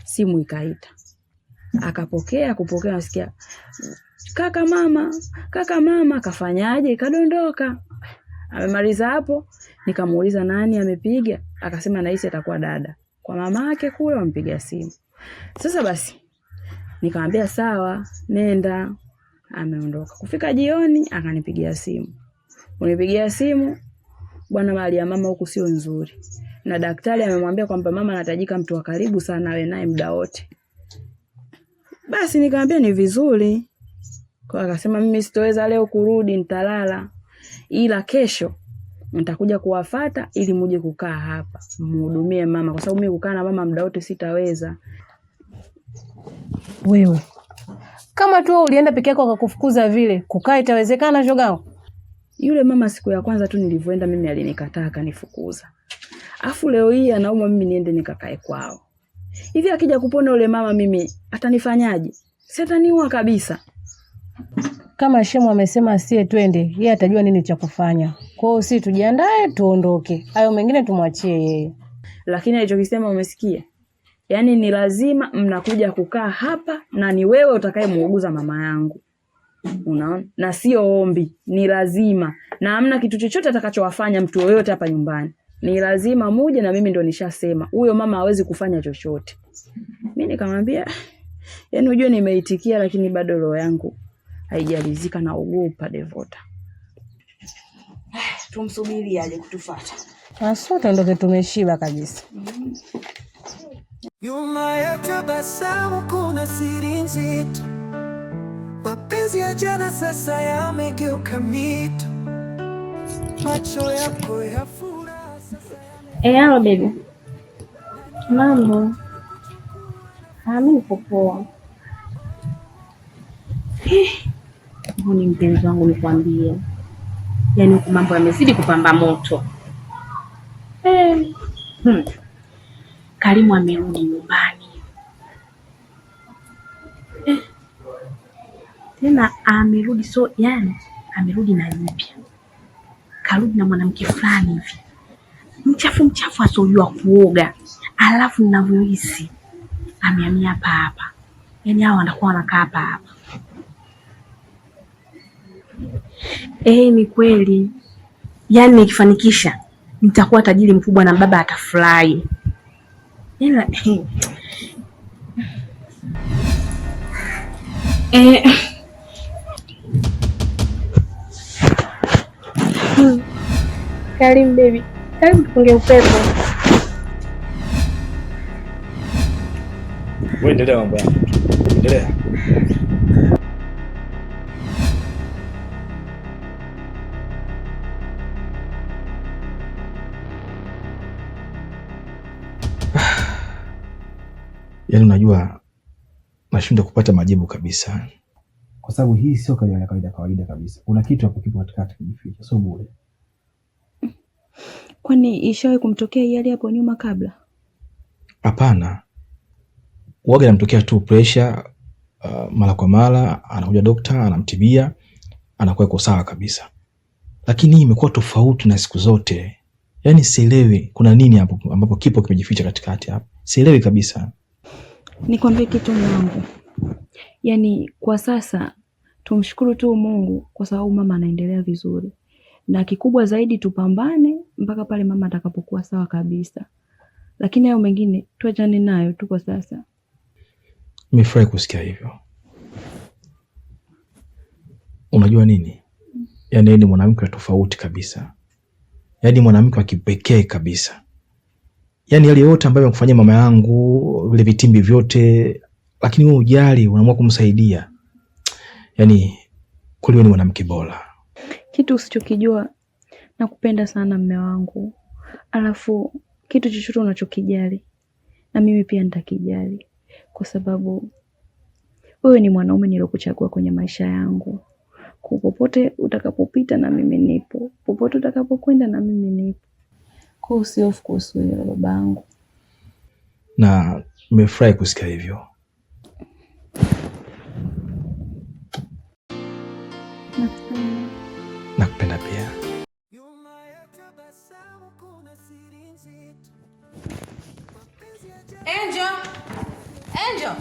simu ikaita, akapokea. Kupokea nasikia kaka mama, kaka mama, kafanyaje? Kadondoka. Amemaliza hapo, nikamuuliza nani amepiga, akasema nahisi atakuwa dada kwa mama yake kule wampiga simu. Sasa basi nikamwambia sawa, nenda. Ameondoka. Kufika jioni akanipigia simu. Unipigia simu, bwana, hali ya mama huku sio nzuri, na daktari amemwambia kwamba mama anahitajika mtu wa karibu sana awe naye muda wote. Basi nikamwambia ni vizuri. Kwa akasema mimi sitoweza leo kurudi, nitalala, ila kesho nitakuja kuwafata ili muje kukaa hapa mhudumie mama, kwa sababu mimi kukaa na mama muda wote sitaweza. Wewe kama tu ulienda peke yako akakufukuza vile, kukaa itawezekana shogangu? Yule mama siku ya kwanza tu nilivyoenda mimi alinikataa akanifukuza. Afu leo hii anaumwa, mimi niende nikakae kwao. Hivi akija kupona yule mama mimi atanifanyaje? Si ataniua kabisa. Kama shemu amesema asiye twende, yeye atajua nini cha kufanya. Kwa hiyo si tujiandae tuondoke, hayo mengine tumwachie yeye. Lakini alichokisema umesikia? Yaani ni lazima mnakuja kukaa hapa na ni wewe utakayemuuguza mama yangu. Unaona? Na sio ombi, ni lazima. Na hamna kitu chochote atakachowafanya mtu yoyote hapa nyumbani. Ni lazima muje, na mimi ndo nishasema huyo mama hawezi kufanya chochote. Mimi nikamwambia, yaani unajua nimeitikia, lakini bado roho yangu haijalizika, naogopa Devota. Tumsubiri aje kutufuata. Sote ndo tumeshiba kabisa. Nyuma ya tabasamu kuna siri nzito. Mapenzi ya jana sasa yamegeuka mito. Macho yako ya furaha sasa. Halo baby. Mambo. Mimi nipo poa. Ni mpenzi wangu nikwambie. Yaani huku mambo yamezidi kupamba moto. Karimu amerudi nyumbani. Tena amerudi, so yani amerudi na jipya. Karudi na mwanamke fulani hivi. Mchafu mchafu asiyojua kuoga. Alafu ninavyohisi amehamia hapa hapa. Yaani hao wanakuwa wanakaa hapa hapa. Ni kweli. Yaani nikifanikisha nitakuwa tajiri mkubwa na baba atafurahi. Yaani Karibu baby. Karibu tupunge upepo. Wewe endelea mambo yako. Endelea. Yaani unajua nashindwa kupata majibu kabisa. Kwa sababu hii sio kawaida ya kawaida kawaida kabisa. Kuna kitu hapo kipo katikati kijificha, sio bure. Kwani ishawahi kumtokea hii hali hapo nyuma kabla? Hapana, waga inamtokea tu pressure mara kwa mara, anakuja dokta anamtibia, anakuwa yuko sawa kabisa. Lakini hii imekuwa tofauti na siku zote. Yaani sielewi kuna nini hapo ambapo kipo kimejificha katikati hapo. Sielewi kabisa. Nikwambie kitu mwanangu, yaani kwa sasa tumshukuru tu Mungu kwa sababu mama anaendelea vizuri, na kikubwa zaidi tupambane mpaka pale mama atakapokuwa sawa kabisa, lakini hayo mengine tuachane nayo tu kwa sasa. Nimefurahi kusikia hivyo. Unajua nini? Yaani yeye ni mwanamke wa tofauti kabisa, yaani mwanamke wa kipekee kabisa. Yaani yale yote ambayo amekufanyia mama yangu, vile vitimbi vyote, lakini wewe hujali, unaamua kumsaidia. Yaani kweli wewe ni mwanamke bora. Kitu usichokijua, nakupenda sana mme wangu, alafu kitu chochote unachokijali na mimi pia nitakijali, kwa sababu wewe ni mwanaume niliokuchagua kwenye maisha yangu. Kwa popote utakapopita na mimi nipo, popote utakapokwenda na mimi nipo. Kwa hiyo usihofu kuhusu hilo babangu. Na nimefurahi kusikia hivyo. Nakupenda. Nakupenda pia. Angel. Angel.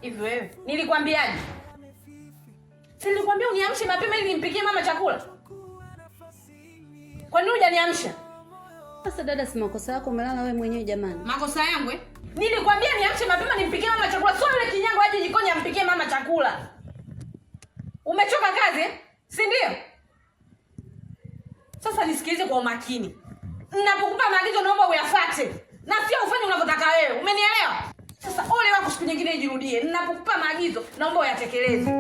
Hivi wewe, nilikwambiaje? Si nilikwambia uniamshe mapema ili nimpikie mama chakula? Kwa nini hujaniamsha? Sasa dada, si makosa yako, umelala wewe mwenyewe jamani. Makosa yangu eh? Nilikwambia niamshe mapema nimpikie mama chakula. Sio yule kinyango aje jikoni ampikie mama chakula. Umechoka kazi eh? Si ndio? Sasa nisikilize kwa umakini. Ninapokupa maagizo naomba uyafuate. Na sio ufanye unavyotaka wewe. Umenielewa? Sasa ole wako siku nyingine ijirudie. Ninapokupa maagizo naomba uyatekeleze.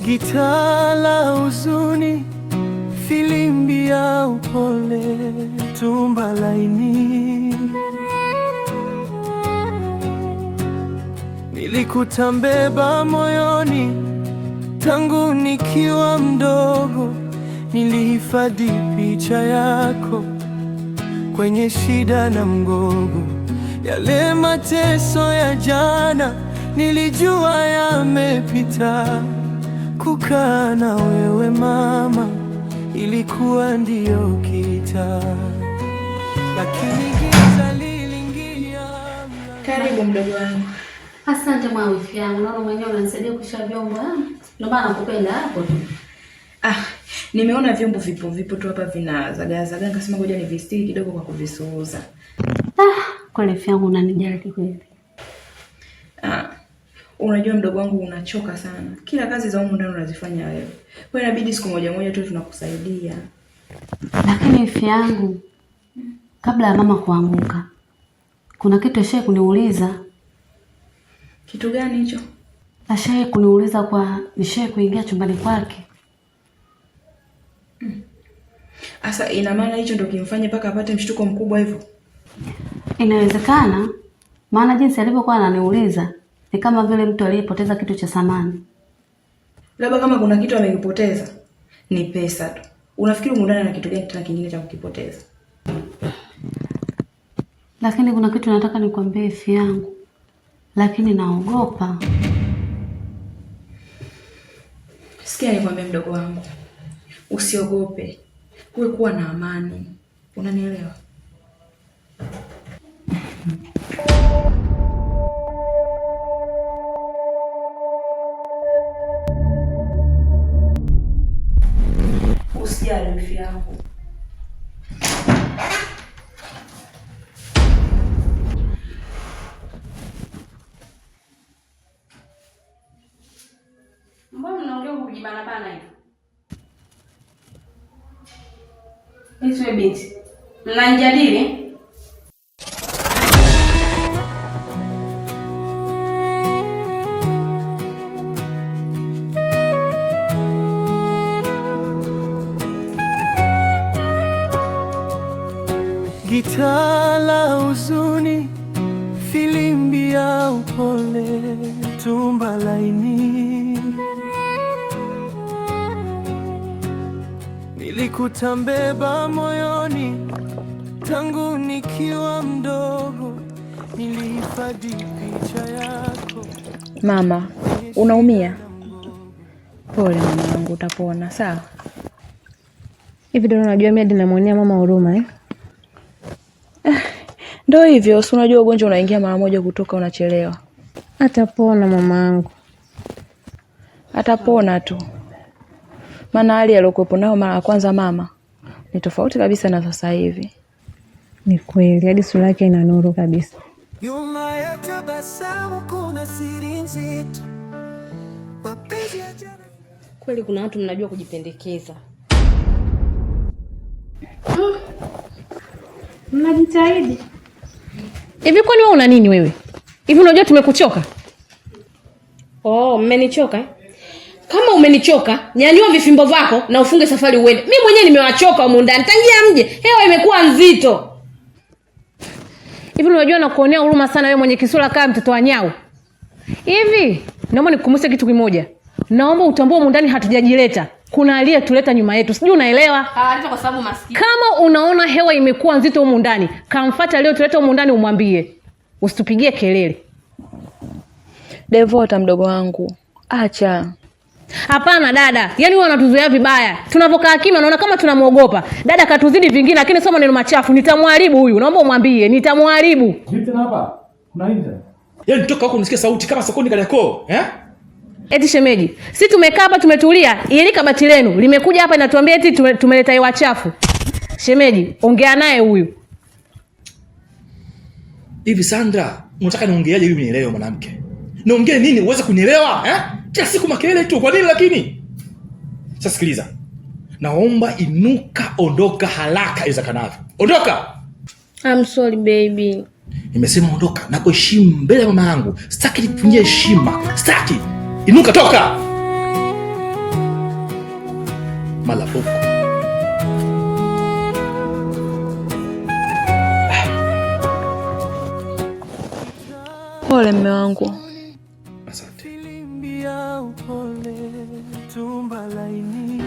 Gitaa la huzuni, filimbi ya upole, tumba laini. Nilikutambeba moyoni tangu nikiwa mdogo, nilihifadhi picha yako kwenye shida na mgogo. Yale mateso ya jana nilijua yamepita. Kukaa na wewe mama ilikuwa ndiyo kita, lakini giza liliingia. Karibu mdogo wangu. Asante mwa wifi yangu, naona mwenyewe unanisaidia kuosha vyombo. Ndio maana nakupenda hapo tu. Ah, nimeona vyombo vipo tu hapa vinazagaa zagaa, nikasema ngoja nivistiri kidogo kwa kuvisuuza. Ah, kweli wifi yangu unanijali kweli. Ah, unajua mdogo wangu unachoka sana. Kila kazi za humu ndani unazifanya wewe. Kwa hiyo inabidi siku moja moja tu tunakusaidia. Lakini wifi yangu, kabla ya mama kuanguka, kuna kitu ashaye kuniuliza. Kitu gani hicho? Ashaye kuniuliza kwa nishaye kuingia chumbani kwake. Asa ina maana hicho ndio kimfanye mpaka apate mshtuko mkubwa hivyo? Inawezekana, maana jinsi alivyokuwa ananiuliza ni kama vile mtu aliyepoteza kitu cha thamani. Labda kama kuna kitu amekipoteza ni pesa tu. Unafikiri humu ndani ana kitu gani tena kingine cha kukipoteza? Lakini kuna kitu nataka nikwambie wifi yangu, lakini naogopa. Sikia nikwambie mdogo wangu, usiogope, uwe kuwa na amani, unanielewa? Usijali wifi yangu. Mbona mnaongea huku kujibanabana hivi? Eti wewe binti, mnanijadili? Gitaa la huzuni, Filimbi ya upole, tumba laini. Nilikutambeba moyoni tangu nikiwa mdogo, nilihifadhi picha yako. Mama, unaumia? Pole mama yangu, utapona sawa. Hivi ndio unajua mimi hadi namwonea mama huruma eh? Ndio hivyo, si unajua ugonjwa unaingia mara moja, kutoka unachelewa. Atapona mama yangu. Atapona tu, maana hali aliyokuwepo nayo mara ya kwanza mama ni tofauti kabisa na sasa hivi. Ni kweli, hadi sura yake ina nuru kabisa. Nyuma ya tabasamu kuna siri nzito, mapenzi ya jana. Kweli kuna watu mnajua kujipendekeza. Mnajitahidi. Hivi kwani wewe una nini wewe? Hivi unajua tumekuchoka? Oh, mmenichoka eh? Kama umenichoka, nyanyua vifimbo vako na ufunge safari uende. Mimi mwenyewe nimewachoka humu ndani. Tangia mje, hewa imekuwa nzito. Hivi unajua nakuonea huruma sana wewe mwenye kisura kama mtoto wa nyau. Hivi naomba nikukumbushe kitu kimoja. Naomba utambue humu ndani hatujajileta. Kuna aliyetuleta nyuma yetu. Sijui unaelewa? Hawaleta kwa sababu maskini. Kama unaona hewa imekuwa nzito humu ndani, kamfuate aliyotuleta humu ndani umwambie. Usitupigie kelele. Devota mdogo wangu, acha. Hapana dada, yaani wewe unatuzoea vibaya. Tunavokaa kimya naona kama tunamuogopa. Dada katuzidi vingine, lakini sio maneno machafu. Nitamwharibu huyu. Naomba umwambie, nitamwharibu. Vipi tena hapa? Kuna nini tena? Yaani toka huko nisikie sauti kama sokoni Kariakoo, eh? Eti shemeji, si tumekaa hapa tumetulia, ili kabati lenu limekuja hapa inatuambia eti tumeleta hewa chafu. Shemeji, ongea naye huyu. Hivi Sandra, unataka niongeaje ili unielewe mwanamke? Niongee nini uweze kunielewa, eh? Kila siku makelele tu, kwa nini lakini? Sasa sikiliza. Naomba inuka, ondoka haraka iwezekanavyo. Ondoka. I'm sorry baby. Nimesema ondoka, nakuheshimu mbele ya mama yangu. Sitaki nikuvunjie heshima. Sitaki. Inuka, toka. Malabuku. Pole mme wangu. Asante. Filimbi ya upole, tumba laini.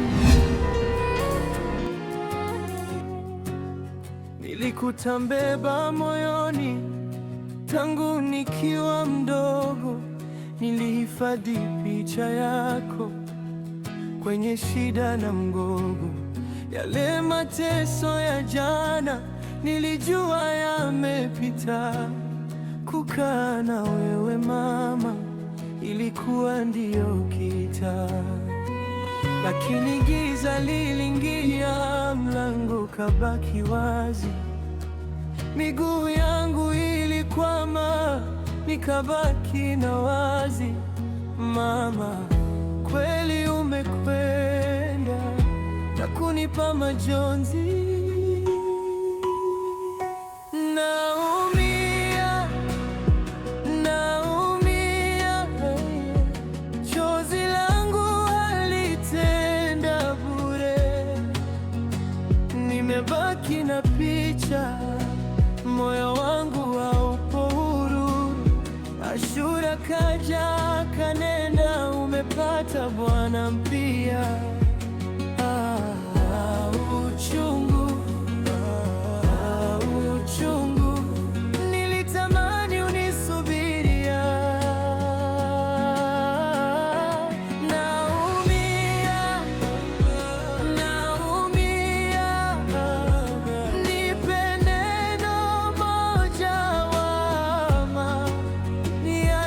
Nilikutambeba moyoni tangu nikiwa mdogo, nilihifadhi picha yako kwenye shida na mgogo. Yale mateso ya jana nilijua yamepita. Kukaa na wewe mama ilikuwa ndiyo kita, lakini giza liliingia, mlango kabaki wazi. Miguu yangu ilikwama, nikabaki na wazi. Mama, kweli umekwenda na kunipa majonzi.